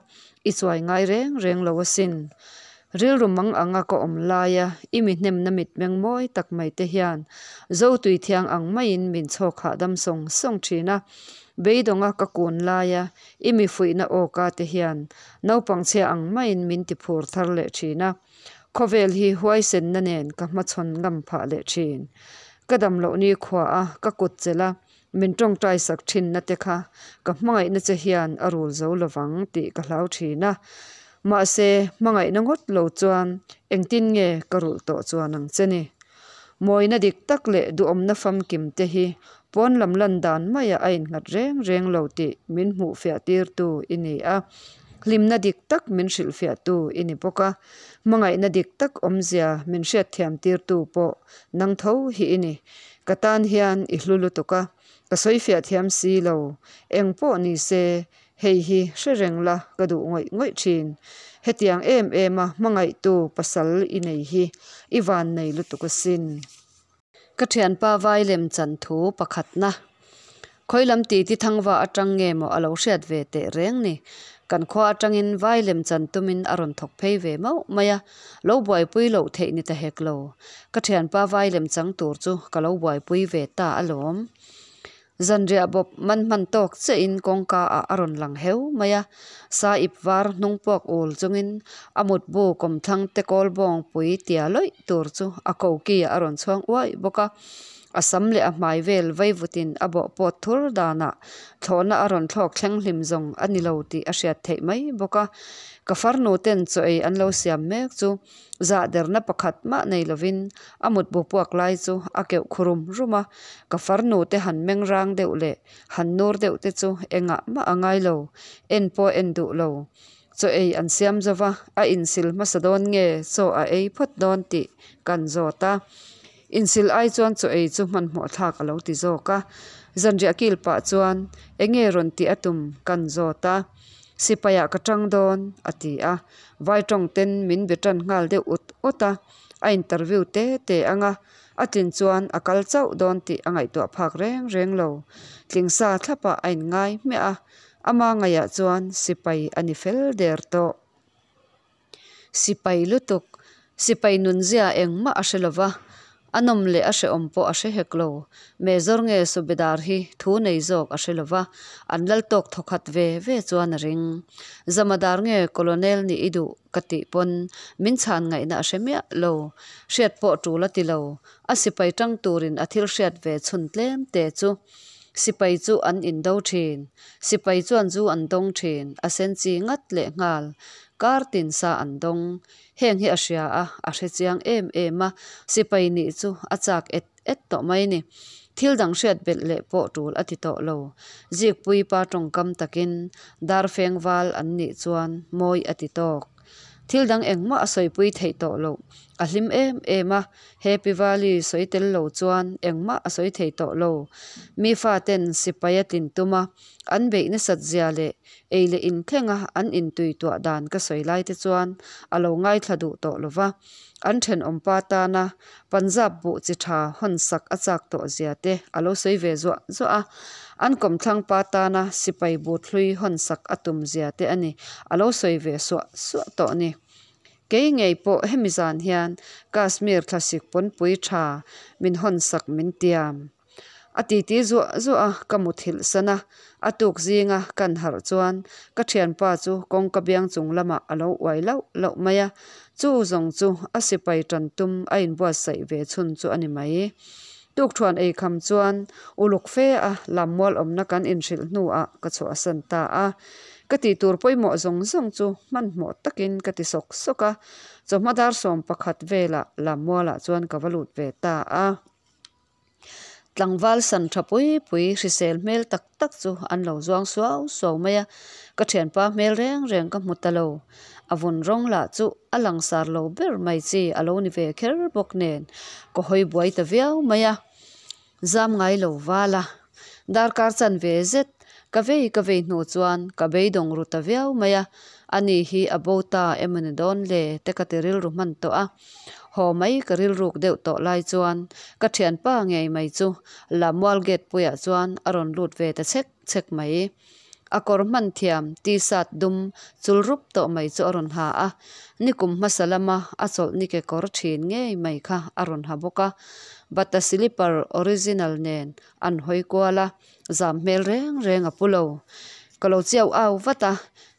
i chuai ngai reng reng lo asin. Rilru mang anga ka awm laia i mi hnemna mitmeng mawi tak mai te hian Zotui thiang ang maiin min chhawk hahdam sawng sawng thin a. Beidawnga ka kun laia i mi fuihna awka te hian naupang chhia ang maiin min ti phur thar leh thin a. Khawvel hi huaisenna nen ka hmachhawn ngam phah leh thin. Ka dam loh ni khua a ka kut chelh a, min tawngtai sak thinna te kha ka hmangaihna che hian a rul zo lovang tih ka hlau thin a. Mahse, hmangaihna ngawt lo chuan engtin nge ka rulh tawh chuan ang che ni? Mawina dik tak leh duhawmna famkim te hi pawn lam lan dan maiah a innghat reng reng lo tih min hmuh fiah tirtu i ni a. Hlimna dik tak min hrilhfiahtu i ni bawk a, hmangaihna dik tak awmzia min hriatthiam tirtu pawh nang tho hi i ni. Ka tan hian i hlu lutuk a, ka sawifiah thiam si lo. Eng pawh ni se, hei hi hre reng la ka duh ngawih ngawih thin. Hetiang em em a hmangaihtu pasal i nei hi i vannei lutuk asin. Ka thianpa vai lem chan thu pakhatna khawi lam titi thangva atang nge maw a lo hriat ve teh reng ni. Kan khua atangin vai lem chan tumin a rawn thawk phei ve mauh mai a, lo buaipui loh theih ni ta hek lo. Ka thianpa vai lem chang tur chu ka lo buaipui ve ta alawm. Zanriah bawp man hman tawk chiahin kawngka ah a rawn lang heu mai a, sa ip var hnung puak ul chungin a mutbu kawmthlang te kawl bawng pui tia lawih tur chu a koki ah a rawn chhuang uaih bawk a, a sam leh a hmai vel vaivutin a bawh pawt thur danah thlawhna a rawn thlawk thleng hlim zawng a ni lo tih a hriat theih mai bawk a, ka farnu ten chaw ei an lo siam mek chu Zah derna pakhat mah nei lovin a mutbu puak lai chu a keuh khu rum rum a, ka farnu te han meng rang deuh leh han nur deuh te chu engah mah a ngai lo, en pawh en duh lo. Chaw ei an siam zo va, a insil hmasa dawn nge chaw a ei phawt dawn tih kan zawt a. Insil ai chuan chaw ei chu hmanhmawh thlak a lo ti zawk a. Zanriah kil pah chuan enge rawn tih a tum kan zawt a. Sipaiah ka tang dawn, a ti a. Vai tawng ten min be tan nghal deuh ut ut a, a interview te te ang a, a tlin chuan a kal chauh dawn tih a ngaihtuah phak reng reng lo. Tlingsa thlapah a inngai hmiah a, ama ngaihah chuan sipai a ni fel der tawh. Sipai lutuk, sipai nunzia engmah a hre lova, a nawm leh a hrehawm pawh a hre hek lo. Mezawr nge Subedar hi thu nei zawk a hre lova, an lal tawk thawkhat ve ve chuan a ring. Zamadar nge Colonel nih i duh ka tih pawn min chhan ngaihna a hre miah lo. Hriat pawh tul a ti lo. A sipai tang turin a thil hriat ve chhun tlem te chu sipai chu an indo thin. Sipai chuan zu an dawng thin, a sen chi ngat leh nghal. Kar tin sa an dawng. Heng hi a hria a, a hre chiang em em a, sipai nih chu a chak et et tawh mai ni. Thil dang hriat belh leh pawh tul a ti tawh lo. Zikpui pa tawngkam takin darfeng val an nih chuan mawi a ti tawk. Thil dang engmah a sawipui theih tawh loh. A hlim em em a, Happy Valley sawi tel lo chuan engmah a sawi thei tawh lo. Mi faten sipai a tlin tum a, an beih nasat zia leh ei leh inthlenga an intui tuah dan ka sawi lai te chuan a lo ngaithla duh tawh lo va. An thenawmpa tana Punjab buh chi tha hawn sak a chak tawh zia te a lo sawi ve zuah zuah a. An kawmthlang pa tana sipai but hlui hawn sak a tum zia te a ni a lo sawi ve suah suah tawh ni. Kei ngei pawh hemi zan hian Kashmir thlasik pawnpui tha min hawn sak min tiam. A titi zuah zuah a, ka muthilh san a. A tuk zinga kan harh chuan ka thianpa chu kawngka biang chung lamah a lo uai lauh lauh mai a. Chu zawng chu a sipai tan tum a inbuatsaih ve chhun chu a ni mai. Tukthuan ei kham chuan uluk fe a lammual awmna kan inhrilh hnuah ka chhuahsan ta a. Ka tih tur pawimawh zawng zawng chu hmanhmawh takin ka ti sawk sawk a. Chawhma dar 11 velah lammualah chuan ka va lut ve ta a. Tlangval san tha pui pui hrisel hmel tak tak chu an lo zuang suau suau mai a, ka thianpa hmel reng reng ka hmu ta lo. A vun rawng lah chu a langsar lo ber mai chi a lo ni ve kher bawk nen ka hawi buai ta viau mai a. Zam ngai lo val a, darkar chan ve zet ka vei ka vei hnu chuan ka beidawng ru ta viau mai a, ani hi a bo ta emaw ni dawn le te ka ti rilru hman tawh a. Haw mai ka rilruk deuh tawh lai chuan ka thianpa ngei mai chu Lamual gate puiah chuan a rawn lut ve ta chhek chhek mai. A kawr hman thiam t-shirt dum chul rup tawh mai chu a rawn ha a, nikum hmasa lama a chawlhni kekawr thin ngei mai kha a rawn ha bawk a. Bata slipper original nen an hawi kual a, zam hmel reng reng a pu lo. Ka lo chiau au vat a,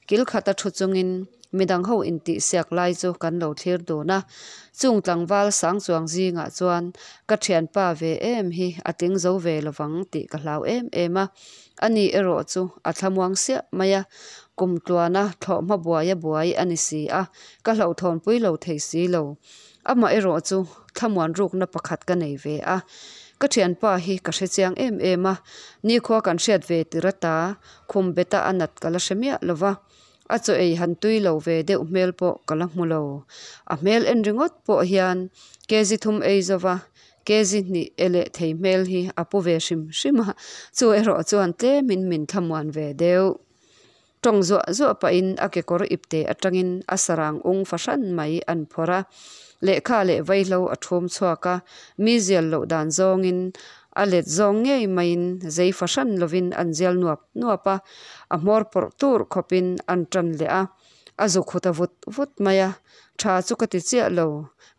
Kil khata thu chungin midang ho intihsiak lai chu kan lo thlir dun a. Chung tlangval sang chuang zingah chuan ka thianpa ve em hi a tling zo ve lovang tih ka hlau em em a. Ani erawh chu a thlamuang siah mai a, kum tluana thlawhhma buai a buai a ni si a, ka hlauhthawnpui lo thei si lo. Amah erawh chu thlamuan rukna pakhat ka nei ve a. Ka thianpa hi ka hre chiang em em a, nikhua kan hriat ve tir ata khum beta a nat ka la hre miah lo va. A chaw ei han tui lo ve deuh hmel pawh ka la hmu lo. A hmel en ringawt pawh hian kg thum ei zova kg hnih e leh thei hmel hi a pu ve hrim hrim a, chu erawh chuan tlemin min thlamuan ve deuh. Tawng zuah zuah pahin a kekawr ipte atangin a sarang ung fahran mai an phawrh a, lehkha leh vaihlo a thum chhuak a, mi zial loh dan zawngin a let zawng ngei maiin zei fahran lovin an zial nuap nuap a, a hmawr pawrh tur khawpin an tan leh a, a zuk hu ta vut vut mai a, tha chu ka ti chiah lo,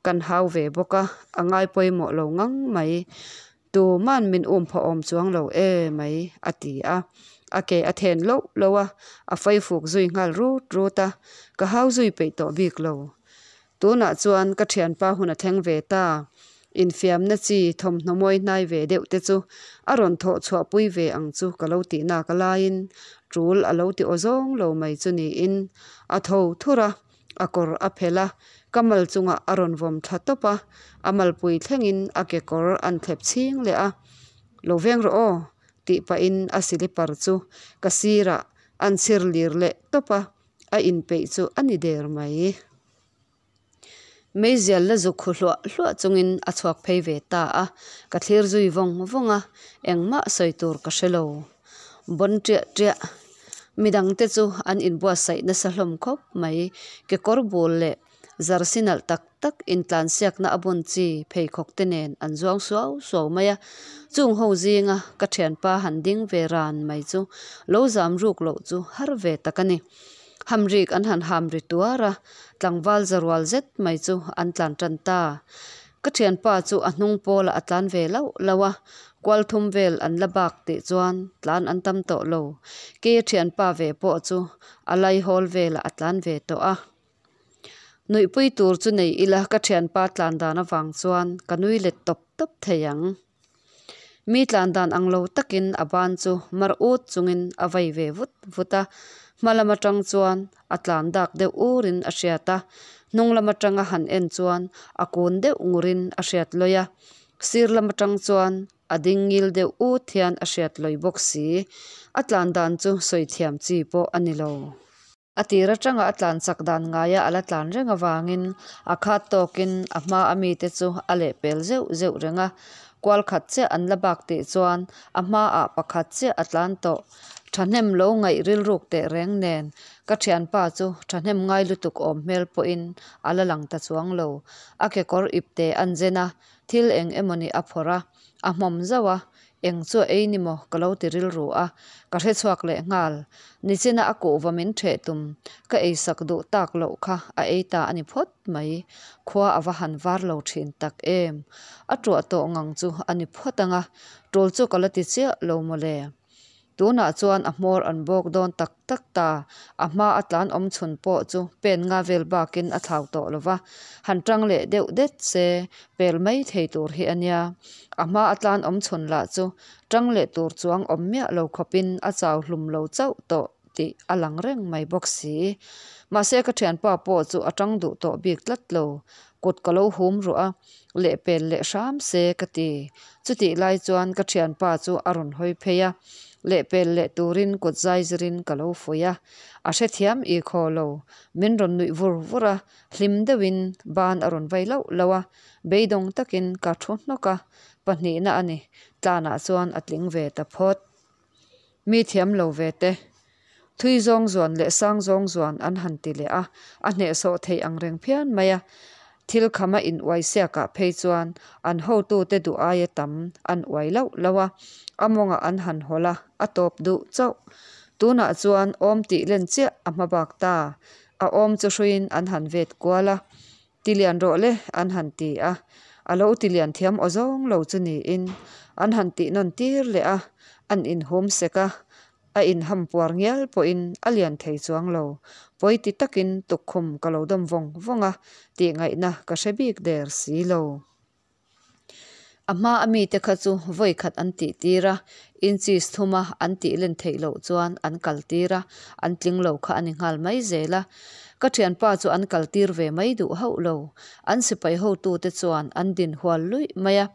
kan hau ve bawk a, a ngai pawimawh lo ngang mai. Tuman min um phaw awm chuang lo e mai, a ti a. A ke a then loh loh a, a faifuk zui nghal rut rut a, ka hau zui peih tawh bik lo. Tunah chuan ka thianpa hun a thleng ve ta. Infiamna chi thawmhnaw mawi hnai ve deuh te chu a rawn thawh chhuahpui ve ang chu ka lo tih nak laiin tul a lo ti aw zawng lo mai chu niin a tho thur a. A kawr a phelh a, ka mal chungah a rawn vawm thla tawp a, a malpui thlengin a kekawr an thlep chhing leh a, Lo veng rawh aw tih pahin a silipar chu ka sirah an chhir lir leh tawp a, a inpeih chu a ni der mai. Meizial la zuk khu hluah hluah chungin a chhuak phei ve ta a, ka thlir zui vawng vawng a, engmah sawi tur ka hre lo. Bon ṭiah ṭiah. Midangte chu an inbuatsaih nasa hlawm khawp mai. Kekawr bul leh zarsi nalh tak tak intlansiakna a bun chi pheikhawk te nen an zuang suau suau mai a. Chung ho zinga ka thianpa han ding ve ran mai chu lo zam ruk loh chu har ve tak a ni. Hamrik an han ham ri tuar a, tlangval za rual zet mai chu an tlan tan ta. Ka thianpa chu a hnung pawlah a tlan ve lauh lauh a, kual thum vel an la bak tih chuan tlan an tam tawh lo. Keia thianpa ve pawh chu a laihawl velah a tlan ve tawh a. Nuihpui tur chu nei ila ka thianpa tlan dan avang chuan ka nui let tawp tawp thei ang. Mi tlan dan ang lo takin a ban chu mar ut chungin a vai ve vut vut a, hma lam atang chuan a tlan dak deuh urin a hriat a, hnung lam atanga han en chuan a kun deuh ngurin a hriat lawi a, sir lam atang chuan a ding ngil deuh ut hian a hriat lawi bawk si, a tlan dan chu sawi thiam chi pawh a ni lo. A tir atanga a tlan chak dan ngaia a la tlan reng avangin a khat tawkin a hma a mite chu a lehpel zeuh zeuh reng a. Kual khat chiah an la bak tih chuan a hmaah pakhat chiah a tlan tawh. Thahnem lo ngaih rilruk teh reng nen ka thianpa chu thahnem ngai lutuk awm hmel pawhin a la lang ta chuang lo. A kekawr ipte an zen a, thil eng emawni a phawrh a, a hmawm zauh a, Eng chu a ei ni maw? Ka lo ti rilru a, ka hre chhuak leh nghal. Nichina a kuhva min ṭheh tum, ka eisak duh tak loh kha a ei ta a ni phawt mai. Khua a va han var lo ṭhin tak em. A ṭuah tawh ngang chu a ni phawt ang a, ṭul chu ka la ti chiah lo maw le. Tunah chuan a hmawr an bawk dawn tak tak ta, a hma a tlan awm chhun pawh chu pen nga vel bakin a thlau tawh lo va, han tang leh deuh det se pel mai thei tur hi a nia. A hma a tlan awm chhun lah chu tang leh tur chuang awm miah lo khawpin a chau hlum lo chauh tawh tih a lang reng mai bawk si. Mahse ka thianpa pawh chu a tang duh tawh bik tlat lo, kut ka lo hum ruah a, lehpel leh hram se ka ti. Chutih lai chuan ka thianpa chu a rawn hawi phei a, lehpel leh turin kut zai zirin ka lo fuih a. A hrethiam i khaw lo, min rawn nuih vur vur a, hlim deuhin ban a rawn vai lauh lauh a, beidawng takin ka thu hnawk a, pahnihna a ni, tlanah chuan a tling ve ta phawt. Mi thiam lo ve te. Thui zawng zuan leh sang zawng zuan an han ti leh a, a hnehsawh theih ang reng phian mai a. Thil khama in uai siakah phei chuan an hotute duh aia tam an uai lauh lauh a, a mawngah an han hawlh a, a tawp duh chauh. Tunah chuan awm tih len chiah a hma bak ta. A awm chu hruiin an han vet kual a, Ti lian rawh le, an han ti a. A lo ti lian thiam aw zawng lo chu niin an han tih nawn tir leh a, an inhum sek a, a inham puar ngial pawhin a lian thei chuang lo. Pawi ti takin tukkhum ka lo dawm vawng vawng a, tih ngaihna ka hre bik der si lo. A hma a mite kha chu vawi khat an tih tir a, inches thuma an tih len theih loh chuan an kal tir a, an tling lo kha a ni nghal mai zel a. Ka thianpa chu an kal tir ve mai duh hauh lo. An sipai hotute chuan an din hual luih mai a,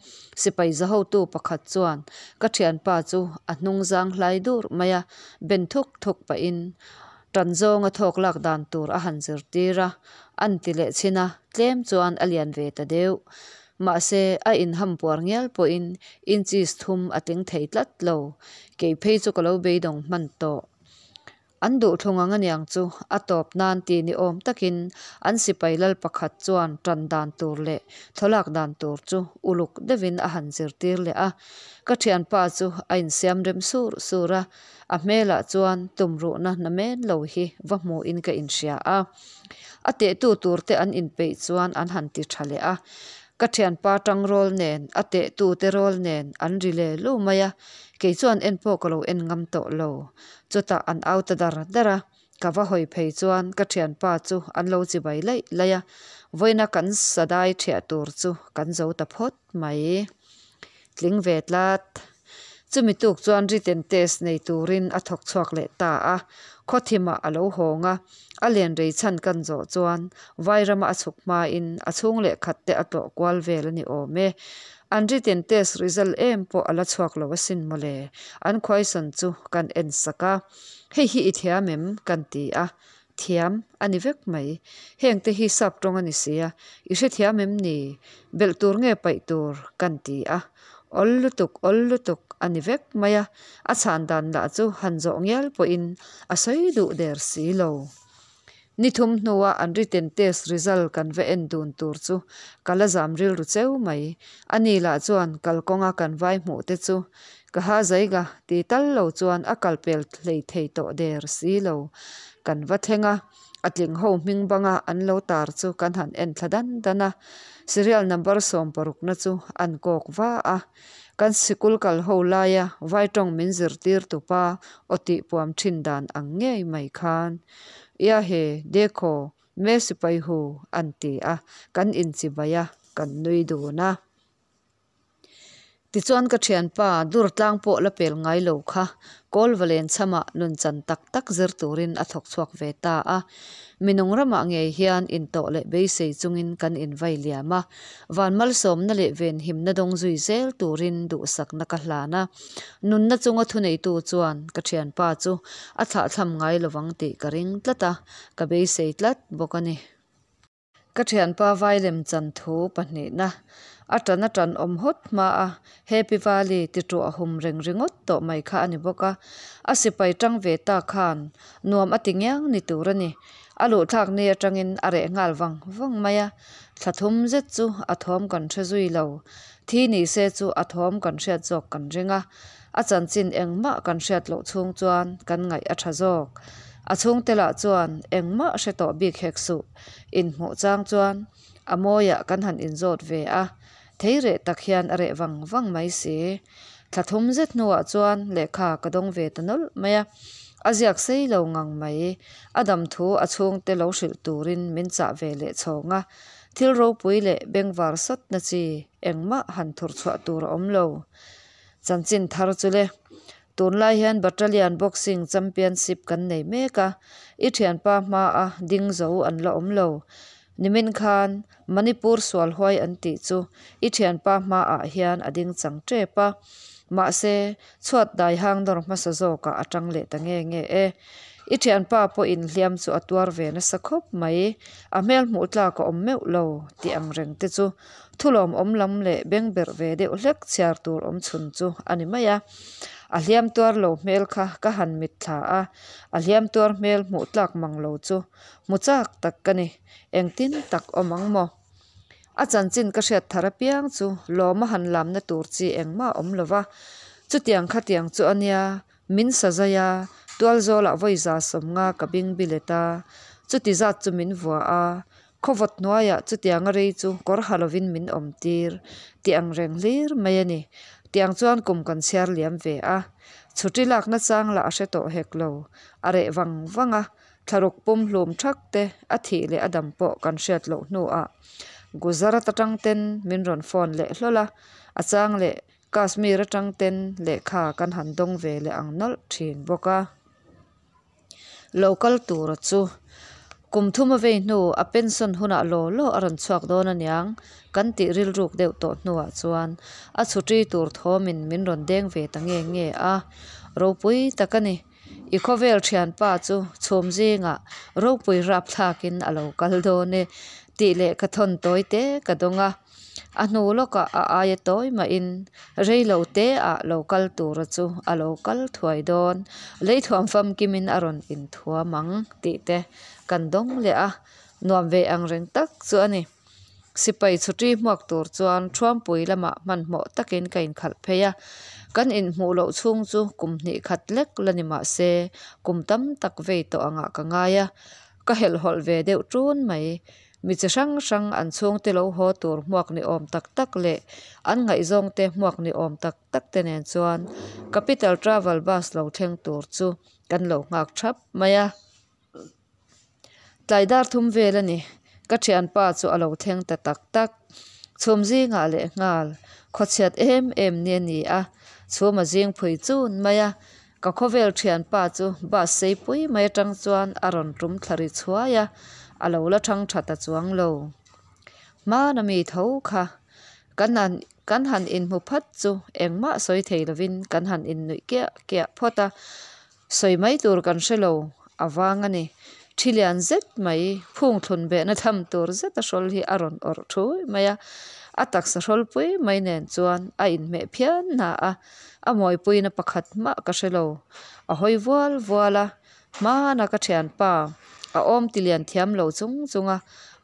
sipai za hotu pakhat chuan ka thianpa chu a hnung zang hlai dur mai a, ben thuk thuk pahin. Ṭan zawnga thawk lak dan tur a han zirtir a, a'n ti leh chhin a, tlem chuan a lian ve ta deuh. Mahse, a inham puar ngial pawhin inches thum a tling thei tlat lo. Kei phei chu ka lo beidawng hman tawh. An duh thlung ang aniang chu a tawp nan ti ni awm takin an sipai lal pakhat chuan tan dan tur leh thawlak dan tur chu uluk deuhin a han zirtir leh a. Ka thianpa chu a insiam rem sur sur a, a hmelah chuan tumruhna namen lo hi va hmuhin ka inhria a. A tehtu turte an inpeih chuan an han ti tha leh a. Ka thianpa tang rawl nen, a tehtute rawl nen an ri le lu mai a, kei chuan en pawh ka lo en ngam tawh lo. Chutah an au ta dar dar a, ka va hawi phei chuan ka thianpa chu an lo chibai laih laih a, vawiina kan sadai thiah tur chu kan zo ta phawt mai. Tling ve tlat. Chumi tuk chuan written test nei turin a thawk chhuak leh ta a, khawthimah a lo hawng a, a len rei chhan kan zawh chuan Vairama a chhuk hmain a chhung leh khat te a tlawh kual vel a ni awm e. An written test result em pawh a la chhuak lo asin mawle. An question chu kan en sak a, Hei hi i thiam em? kan ti a, Thiam a ni vek mai. Heng te hi sap tawng a ni sia, i hrethiam em ni? Belh tur nge paih tur? kan ti a. Awl lutuk, awl lutuk a ni vek mai a, a chhan dan lah chu han zawh ngial pawhin a sawi duh der si lo. Ni thum hnua an written test result kan va en dun tur chu ka la zam rilru cheu mai. Ani lah chuan kalkawnga kan vai hmuh te chu Ka ha zaiga ti tal lo chuan a kal pel hlei thei tawh der si lo. Kan va thleng a, a tling ho hming banga an lo tar chu kan han en thla dan dan a. Serial number sawmparukna chu an kawk va a. Kan sikul kal ho laia vai tawng min zirtir tupa aw tih puam thin dan ang ngei mai khan, Ia he, dekho, me sipai hu, an ti a, kan inchibai a, kan nui dun a. Tichuan ka thianpa dur tlang pawh la pel ngai lo kha Kawlvalen chhamah nunchan tak tak zir turin a thawk chhuak ve ta a. Minung ramah ngei hian intawh leh beisei chungin kan invai liam a, van malsawmna leh venhimna dawng zui zel turin duhsakna ka hlan a. Nunna chunga thuneitu chuan ka thianpa chu a thlahthlam ngai lovang tih ka ring tlat a, ka beisei tlat bawk a ni. Ka thianpa vailem chan thu pahnihna a tan a tan awm hawt hma a, Happy Valley ti tuah hum reng ringawt tawh mai kha a ni bawk a. A sipai tang ve ta khan nuam a ti ngiang ni tur a ni. A luhthlak ni atangin a reh nghal vang vang mai a, thla thum zet chu a thawm kan hre zui lo. Thi ni se chu a thawm kan hriat zawk kan ring a, A chanchin engmah kan hriat loh chhung chuan kan ngaih a tha zawk. A chhungte lah chuan engmah hre tawh bik hek suh. Inhmuh chang chuan a mawiah kan han inzawt ve a, thei reh tak hian a reh vang vang mai si. Thla thum zet hnuah chuan lehkha ka dawng ve ta nawlh mai a, a ziak sei lo ngang mai. A dam thu a chhungte lo hrilh turin min chah ve leh chhawng a, thil ropui leh bengvar sawtna chi engmah han thur chhuah tur a awm lo. Chanchin thar chu le. Tunlai hian Battalion Boxing Championship kan nei mek a, i thianpa hmaa ding zo an la awm lo. Nimin khan Manipur sual huai an tih chu i thianpa hmaah hian a ding chang tep a. Mahse, chhuat dai hang nawr hmasa zawkah a tang leh ta nge nge e. I thianpa pawhin hliam chu a tuar ve nasa khawp mai. A hmel hmuh tlak a awm meuh lo tih ang reng te chu Thulawm awm lam leh beng berh ve deuh hlek chhiar tur awm chhun chu a ni mai a. A hliam tuar lo hmel kha ka han mitthla a, a hliam tuar hmel hmuh tlak mang lo chu hmu chak tak ka ni, engtin tak awm ang maw? A chanchin ka hriat thar apiang chu lawma han lamna tur chi engmah a awm lo va, chutiang khatiang chu a nia, Min sa zai a, tualzawlah vawi za sawmnga ka bing bilet a, chuti zat chu min vua a, khawvawt hnuaiah chutianga rei chu kawr ha lovin min awm tir tih ang reng hlir mai a ni. Tiang chuan kum kan chhiar liam ve a, chhuṭi lakna chang lah a hre tawh hek lo, a reh vang vang a, thlaruk pum hlum thak te a thih leh a dam pawh kan hriat loh hnuah Gujarat atang ten min rawn phone leh hlawl a, a chang leh Kashmir atang ten lehkha kan han dawng ve leh ang nawlh thin bawk a. Lo kal tura chu kum thum a vei hnu a pension hunah law law a rawn chhuak dawn aniang kan tih rilruk deuh tawh hnuah chuan a chhutri tur thawmin min rawn deng ve ta nge nge a. Ropui tak a ni. I khawvel thianpa chu chhum zingah ropui rapthlakin a lo kal dawn e tih lehkhathawn tawi te ka dawng a. A hnu lawkah a aia tawi mahin rei lo te ah lo kal tura chu a lo kal thuai dawn, leithuam famkimin a rawn inthuam ang tih te kan dawng leh a, nuam ve ang reng tak chu a ni. Sipai chhuṭi hmuak tur chuan Thuampui lamah hmanhmawh takin ka inkhalh phei a, kan inhmuh loh chhung chu kum hnih khat lek la ni mah se kum tam tak vei tawh angah ka ngai a, ka helhhawlh ve deuh ṭun mai. Mi chi hrang hrang an chhungte lo haw tur hmuak ni awm tak tak leh an ngaihzawngte hmuak ni awm tak tak te nen chuan Capital Travel Bus lo thleng tur chu kan lo nghak thap mai a. Tlai dar thum vel a ni, ka thianpa chu a lo thleng ta tak tak. Chhum zingah leh nghal khawchhiat em em ni a ni a, chhum a zing phui chun mai a. Ka khawvel thianpa chu bus seipui mai atang chuan a rawn tum thla ri chhuai a, a lo la thang tha ta chuang lo. Hmana mi tho kha kan han kan han inhmu phat chu engmah sawi thei lovin kan han innuih kiah kiah phawt a, sawi mai tur kan hre lo a vang a ni. Thi lian zet mai phung thlun behna tham tur zeta hrawl hi a rawn awrh thui mai a, a taksa hrawlpui mai nen chuan a inhmeh phian hna a. A mawipuina pakhat mah ka hre lo. A hawi vual vual a, hmana ka thianpa a awm ti lian thiam lo chung chunga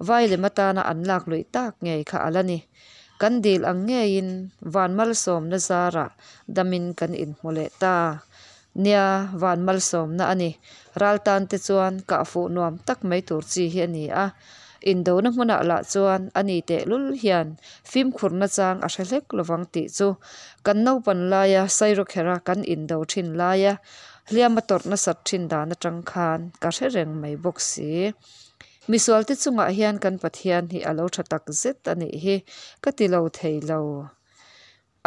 vai lem atana an lak luih tak ngei kha a la ni. Kan dil ang ngeiin van malsawmna zarah damin kan inhmu leh ta. Nia, van malsawmna a ni. Ral tan te chuan kah fuh nuam tak mai tur chi hi a ni a. Indona hmunah lah chuan a ni tehlul hian fimkhur nachang a hre hlek lovang tih chu kan naupan laia Sairawkherh-a kan indo thin laia hliam a tawrh nasat thin dan atang khan ka hre reng mai bawk si. Misualte chungah hian kan Pathian hi a lo tha tak zet a nih hi ka ti lo thei lo.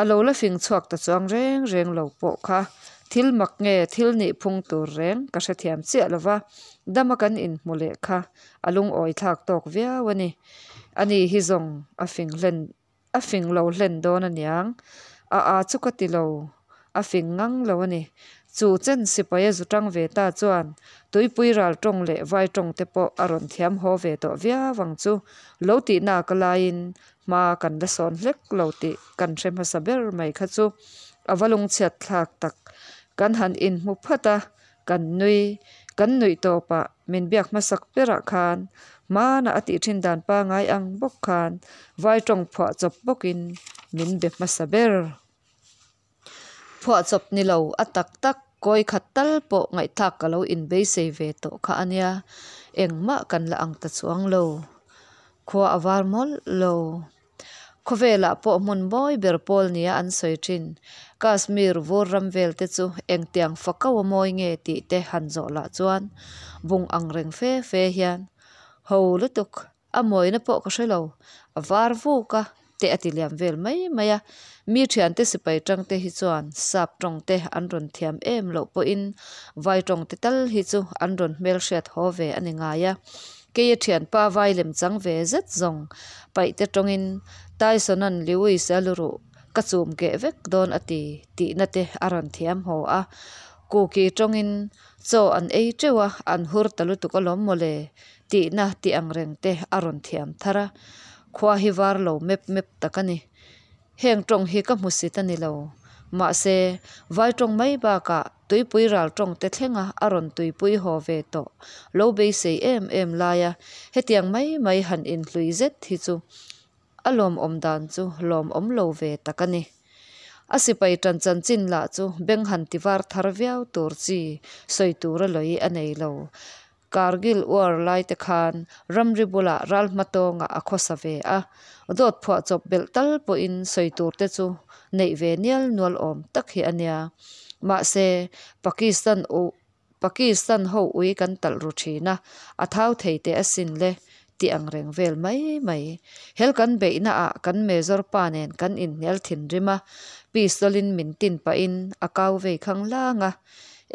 A lo la fing chhuak ta chuang reng reng lo pawh kha thil mak nge thil nih phung tur reng ka hrethiam chiah lo va, dama kan inhmu leh kha a lungawi thlak tawk viau a ni. Ani hi zawng a fing hlen a fing lo hlen dawn aniang. A a chu ka ti lo, a fing ngang lo a ni. Chu chen sipai a zu tang ve ta chuan tuipui ral tawng leh vai tawng te pawh a rawn thiam haw ve tawh viau ang chu lo tihna ka laiin Hma kan la sawn hlek lo tih kan hre hmasa ber mai kha chu a va lungchhiat thlak tak. Kan han inhmu phat a, kan nui, kan nuih tawpah min biak hmasak berah khan hmana a tih thin dan pangai ang bawk khan vai tawng phuah chawp bawkin min be hmasa ber. Phuahchawp ni lo a tak tak kawi khat tal pawh ngaihthlak ka lo inbeisei ve tawh kha a nia, engmah kan la ang ta chuang lo. Khua a var mawlh lo. Khawvelah pawh hmun mawi ber pawl nia an sawi thin. Kashmir vur ram vel te chu engtiang fakau a mawi nge tih te han zawh lah chuan bung ang reng fe fe hian ho lutuk A mawina pawh ka hre lo, a var vuk a, te a ti liam vel mai mai a. Mi thiante sipai tangte hi chuan sap tawng te an rawn thiam em loh pawhin vai tawng te tal hi chu an rawn hmelhriat haw ve a ni ngai a. Keia thianpa vai lem chang ve zet zawng paihte tawngin Tyson-a'n Lewis a luruh ka chum keh vek dawn a ti tihna te a rawn thiam haw a. Kuki tawngin chaw an ei teuh a, an hur ta lutuk alawm mawle Tihna tih ang reng te a rawn thiam thar a, khua hi var lo mep mep tak a ni. Heng tawng hi ka hmusit a ni lo. Mahse, vai tawng mai bakah tuipui ral tawng te thlenga a rawn tuipui haw ve tawh lo beisei em em laia hetiang mai mai han inhlui zet hi chu A lawmawm dan chu lawmawm lo ve tak a ni. A sipai tan chanchin lah chu beng han ti var thar viau tur chi sawi tura lawi a nei lo. Kargil war lai te khan ramri bulah ral hmatawngah a khawsa ve a, dawt phuah chawp belh tal pawhin sawi tur te chu neih ve nial nual awm tak hi a nia. Mahse, Pakistan Pakistan ho ui kan talh ru thin a, a thau thei teh asin le tih ang reng vel mai mai. Hel kan beihna ah kan Major pa nen kan inhnial thinrim a, pistol in min tin pahin a kau vei khang lang a,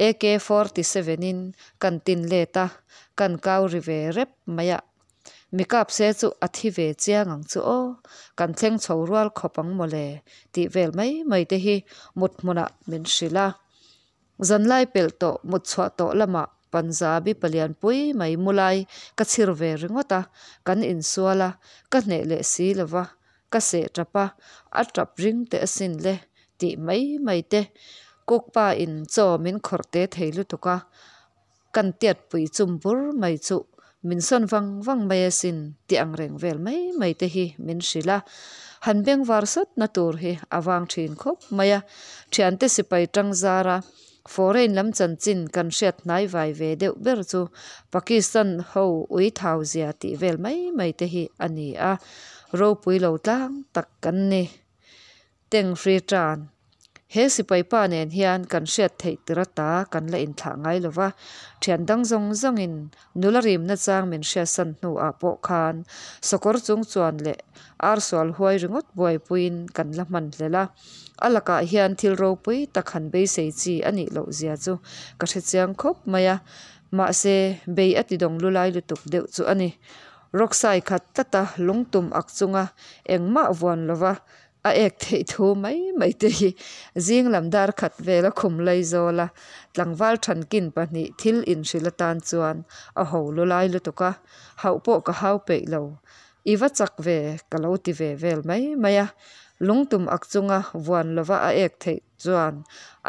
AK 47 in kan tin let a, kan kau ri ve rep mai a. Mi kap se chu a thi ve chiang ang chu aw, kan thleng chho rual khawp ang mawle tih vel mai mai te hi mut hmunah min hrilh a. Zanlai pelh tawh mut chhuah tawh lamah Punjabi palian pui mai mu lai ka chhir ve ringawt a, kan insual a, ka hneh leh si lo va, ka seh tap a, a tap ring teh asin le tih mai mai te. Cook pa in chaw min khawrh te thei lutuk a, kan tiat pui chum bur mai chuh min sawn vang vang mai asin tih ang reng vel mai mai te hi min hrilh a. Han bengvar sawt na tur hi a vang thin khawp mai a, thiante sipai tang zara foreign lam chanchin kan hriat hnai vai ve deuh ber chu Pakistan ho ui thau zia tih vel mai mai te hi a ni a, ropui lo tlang tak kan ni. Teng free tan. He sipai pa nen hian kan hriat theih tir ata kan la inthlah ngai lo va, thian dang zawng zawngin nula rimna chang min hriatsan hnuah pawh khan sakawr chung chuan leh ar sual huai ringawt buaipuiin kan la hman hlel a. A lakah hian thil ropui tak han beisei chi a nih loh zia chu ka hre chiang khawp mai a, mahse bei a ti dawng lulai lutuk deuh chu a ni. Rawksai khat tlata lungtum ak chunga engmah vuan lova A ek theih thu mai mai te hi zing lam dar khat vela khum lai zawl a, tlangval thankin pahnih thil inhrilh atan chuan a ho lu lai lutuk a, hauh pawh ka hau peih lo. I va chak ve ka lo ti ve vel mai mai a, lungtum ak chunga vuan lova a ek theih chuan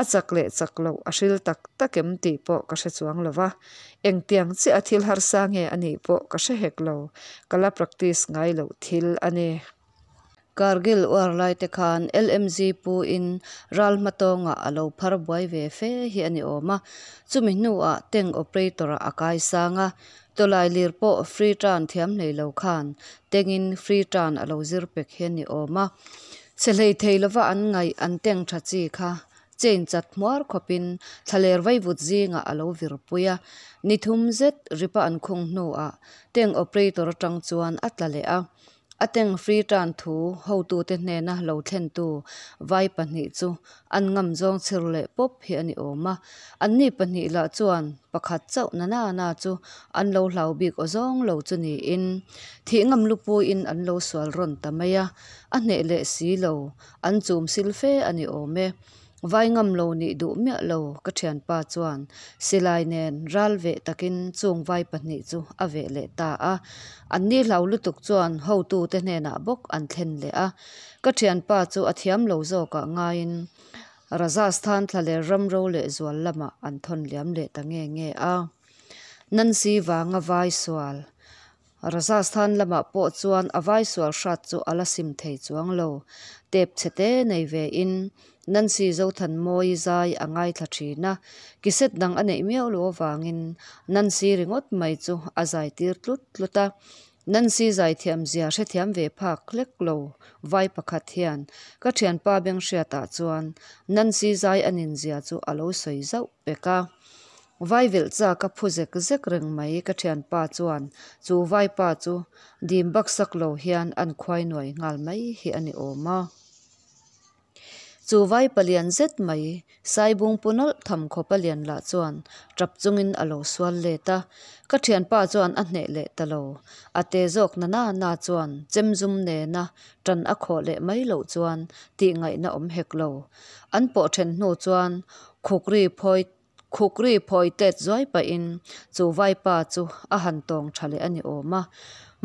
a chak leh chak loh a hril tak tak em tih pawh ka hre chuang lo va, engtiang chiah a thil harsa nge a nih pawh ka hre hek lo, ka la practice ngai loh thil a ni. Kargil uar lai te khan LMG pu in ral hmatawngah a lo phar buai ve fe hi a ni awm a, chumi hnuah tank operator ah a kai sang a, tawlai lir pawh free turn thiam hlei lo khan tank in free turn a lo zir pek hi a ni awm a, chhe hlei thei lova an ngaih an tank tha chi kha chain chat hmuar khawpin thlaler vaivut zingah a lo vir pui a, ni thum zet ripa an khung hnuah tank operator atang chuan a tla leh a. A tank free tan thu hotute hnena lo thlentu vai pahnih chu an ngam zawng chhir leh pawp hi a ni awm a. Anni pahnih lah chuan pakhat chauh na na na chu an lo hlau bik aw zawng lo chu niin thih ngam lupuiin an lo sual rawn ta mai a, a hneh leh si lo an chum sil fe a ni awm e. Vai ngam lo nih duh miah lo ka thianpa chuan silai nen ral veh takin chung vai pahnih chu a veh leh ta a. Anni hlau lutuk chuan hotute hnenah bawk an thlen leh a. Ka thianpa chu a thiam lo zawkah ngaiin Rajasthan thlaler ramro leh zual lamah an thawn liam leh ta nge nge a. Nancy vanga vai sual Rajasthan lamah pawh chuan a vai sual hrat chu a la sim thei chuang lo. Tep chhe te nei ve in Nancy Zothanmawii zai a ngaithla thin a, kiset dang a neih miau loh avangin Nancy ringawt mai chu a zai tir tlut tlut a. Nancy zaithiam zia hrethiam ve phak hlek lo vai pakhat hian ka thianpa Benghriatah chuan Nancy zai a nin zia chu a lo sawi zauh pek a. Vai velh chak a phu zek zek reng mai ka thianpa chuan chu vaipa chu dim baksak lo hian an khuai nuai nghal mai hi a ni awm a. Chu vai palian zet mai Saibung pu nawlh tham khawpa lian lah chuan tap chungin a lo sual let a, ka thianpa chuan a hneh leh ta lo. A te zawk na na na chuan chem zum nena tan a khawh leh mai loh chuan tih ngaihna awm hek lo. An pawh then hnu chuan khukri phawi Khukri phawi tet zuai pahin chu vaipa chu a han tawng tha leh a ni awm a.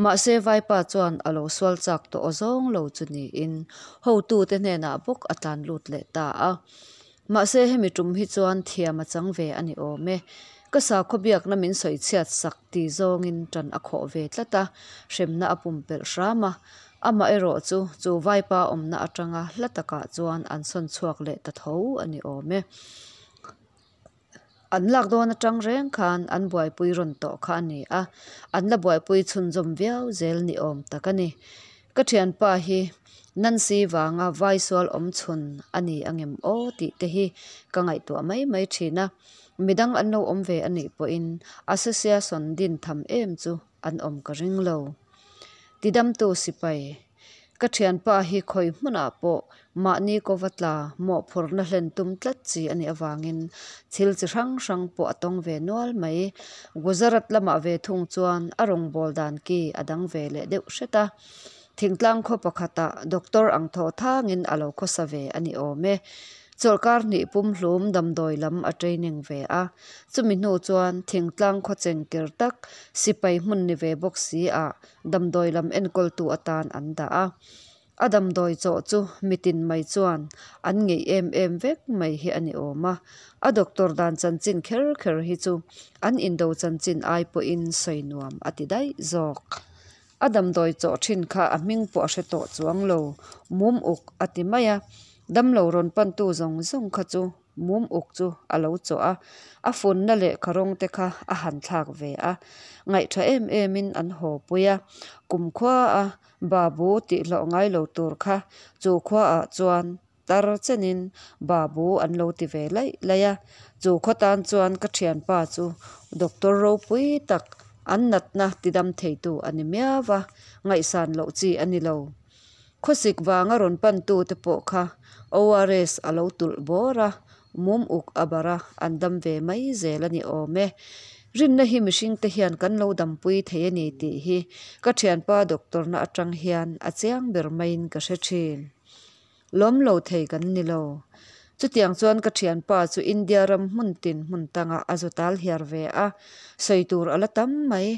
Mahse vaipa chuan a lo sual chak tawh aw zawng lo chu niin hotute hnenah bawk a tlan lut leh ta a. Mahse hemi tum hi chuan thiam a chang ve a ni awm e. Ka sakhaw biakna min sawi chhiat sak ti zawngin tan a khawh ve tlat a, hremna a pumpelh hram a. Amaherawh chu chu vaipa awmna atanga hla takah chuan an sawn chhuak leh ta tho a ni awm e. An lak dawn atang reng khan an buaipui rawn tawh kha a ni a, an la buaipui chhunzawm viau zel ni awm tak a ni. Ka thianpa hi Nancy vanga vai sual awm chhun a ni angem aw tih te hi ka ngaihtuah mai mai thin a, midang an lo awm ve a nih pawhin association din tham em chu an awm ka ring lo. Tidamtu sipai. Ka thianpa hi khawi hmunah pawh mahni kova tla mawhphurhna hlen tum tlat chi a nih avangin thil chi hrang hrang pawh a tawng ve nual mai. Gujarat lamah ve thung chuan a rawngbâwl dan ki a dang ve leh deuh hret a. Thingtlang khaw pakhatah doctor ang thaw thangin a lo khawsa ve a ni awm e. Chawlhkar hnih pumhlum damdawi lam a training ve a, chumi hnu chuan thingtlang khaw chengker tak sipai hmun ni ve bawk si ah damdawi lam enkawltu atan an dah a. A damdawi chawh chu mitin mai chuan an ngeih em em vek mai hi a ni awm a, a doctor dan chanchin kher kher hi chu an indo chanchin ai pawhin sawi nuam a ti daih zawk. A damdawi chawh thin kha a hming pawh a hre tawh chuang lo, mum uk a ti mai a. Damlo rawn pantu zawng zawng kha chu mum uk chu a lo chawh a, a funna leh kharawng te kha a han thlak ve a. Ngaih tha em emin an haw pui a, kumkhua a Babu tih hlawh ngai lo tur kha chu khuaah chuan tar chenin Babu an lo ti ve laih laih a. Chu khaw tan chuan ka thianpa chu doctor ropui tak an natna tidam theitu a ni miau va, ngaihsan loh chi a ni lo. Khawsik vanga rawn pantu te pawh kha ORS a lo tulh bawr a, mum uk a barh a, an dam ve mai zel a ni awm e. Rinna hi mihring te hian kan lo dampui thei a ni tih hi ka thianpa doctor na atang hian a chiang ber maiin ka hre thin. Lawm lo thei kan ni lo. Chutiang chuan ka thianpa chu India ram hmun tin hmun tangah a zu tal hiar ve a, sawi tur a la tam mai.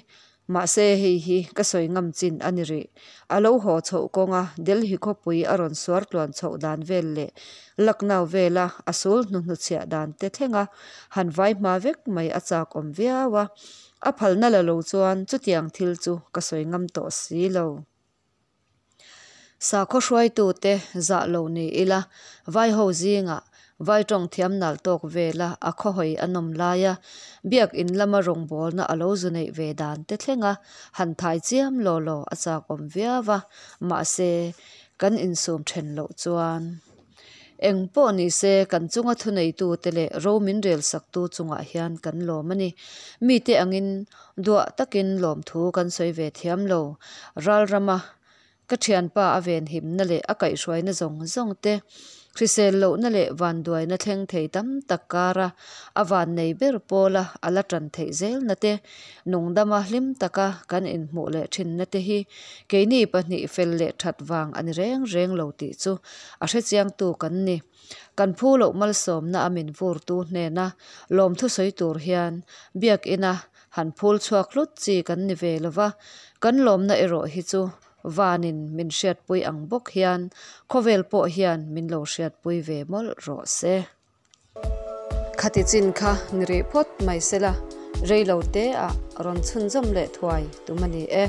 Mahse hei hi ka sawi ngam chin a ni rih. A lo haw chhoh kawnga Delhi khawpui a rawn suar tluan chhoh dan vel leh Lucknow vela a sul hnuhnuchhiah dan te thlenga han vai hma vek mai a chak awm viau a. A phalna la lo chuan chutiang thil chu ka sawi ngam tawh si lo. Sakhaw hruaitute zah lo ni ila, vaiho zingah vai tawng thiam nal tawk vela a khawhawi a nawm laia biak in lama rawngbawlna a lo zu neih ve dan te thlenga han thai chiam law law a chak awm viau a, mahse kan insum then loh chuan Eng pawh ni se, kan chunga thuneitute leh ro min relsaktu chungah hian kan lawm a ni. Mite angin duah takin lawmthu kan sawi ve thiam lo. Ralrama ka thianpa a venhimna leh a kaihhruaina zawng zawng te, hrisel lohna leh vanduaina thleng thei tam tak kara a vannei ber pawla a la tan theih zelna te, nungdama hlim taka kan inhmuh leh thinna te hi keini pahnih fel leh that vang a ni reng reng lo tih chu a hrechiangtu kan ni. Kan phu loh malsawmna a min vurtu hnena lawmthu sawi tur hian Biakina han phul chhuak hlut chi kan ni ve lo va, kan lawmna erawh hi chu vanin min hriatpui ang bawk hian khawvel pawh hian min lo hriatpui ve mawlh rawh se. Khati chin kha ni rih phawt mai sela, rei lo te ah rawn chhunzawm leh thuai tum a ni e.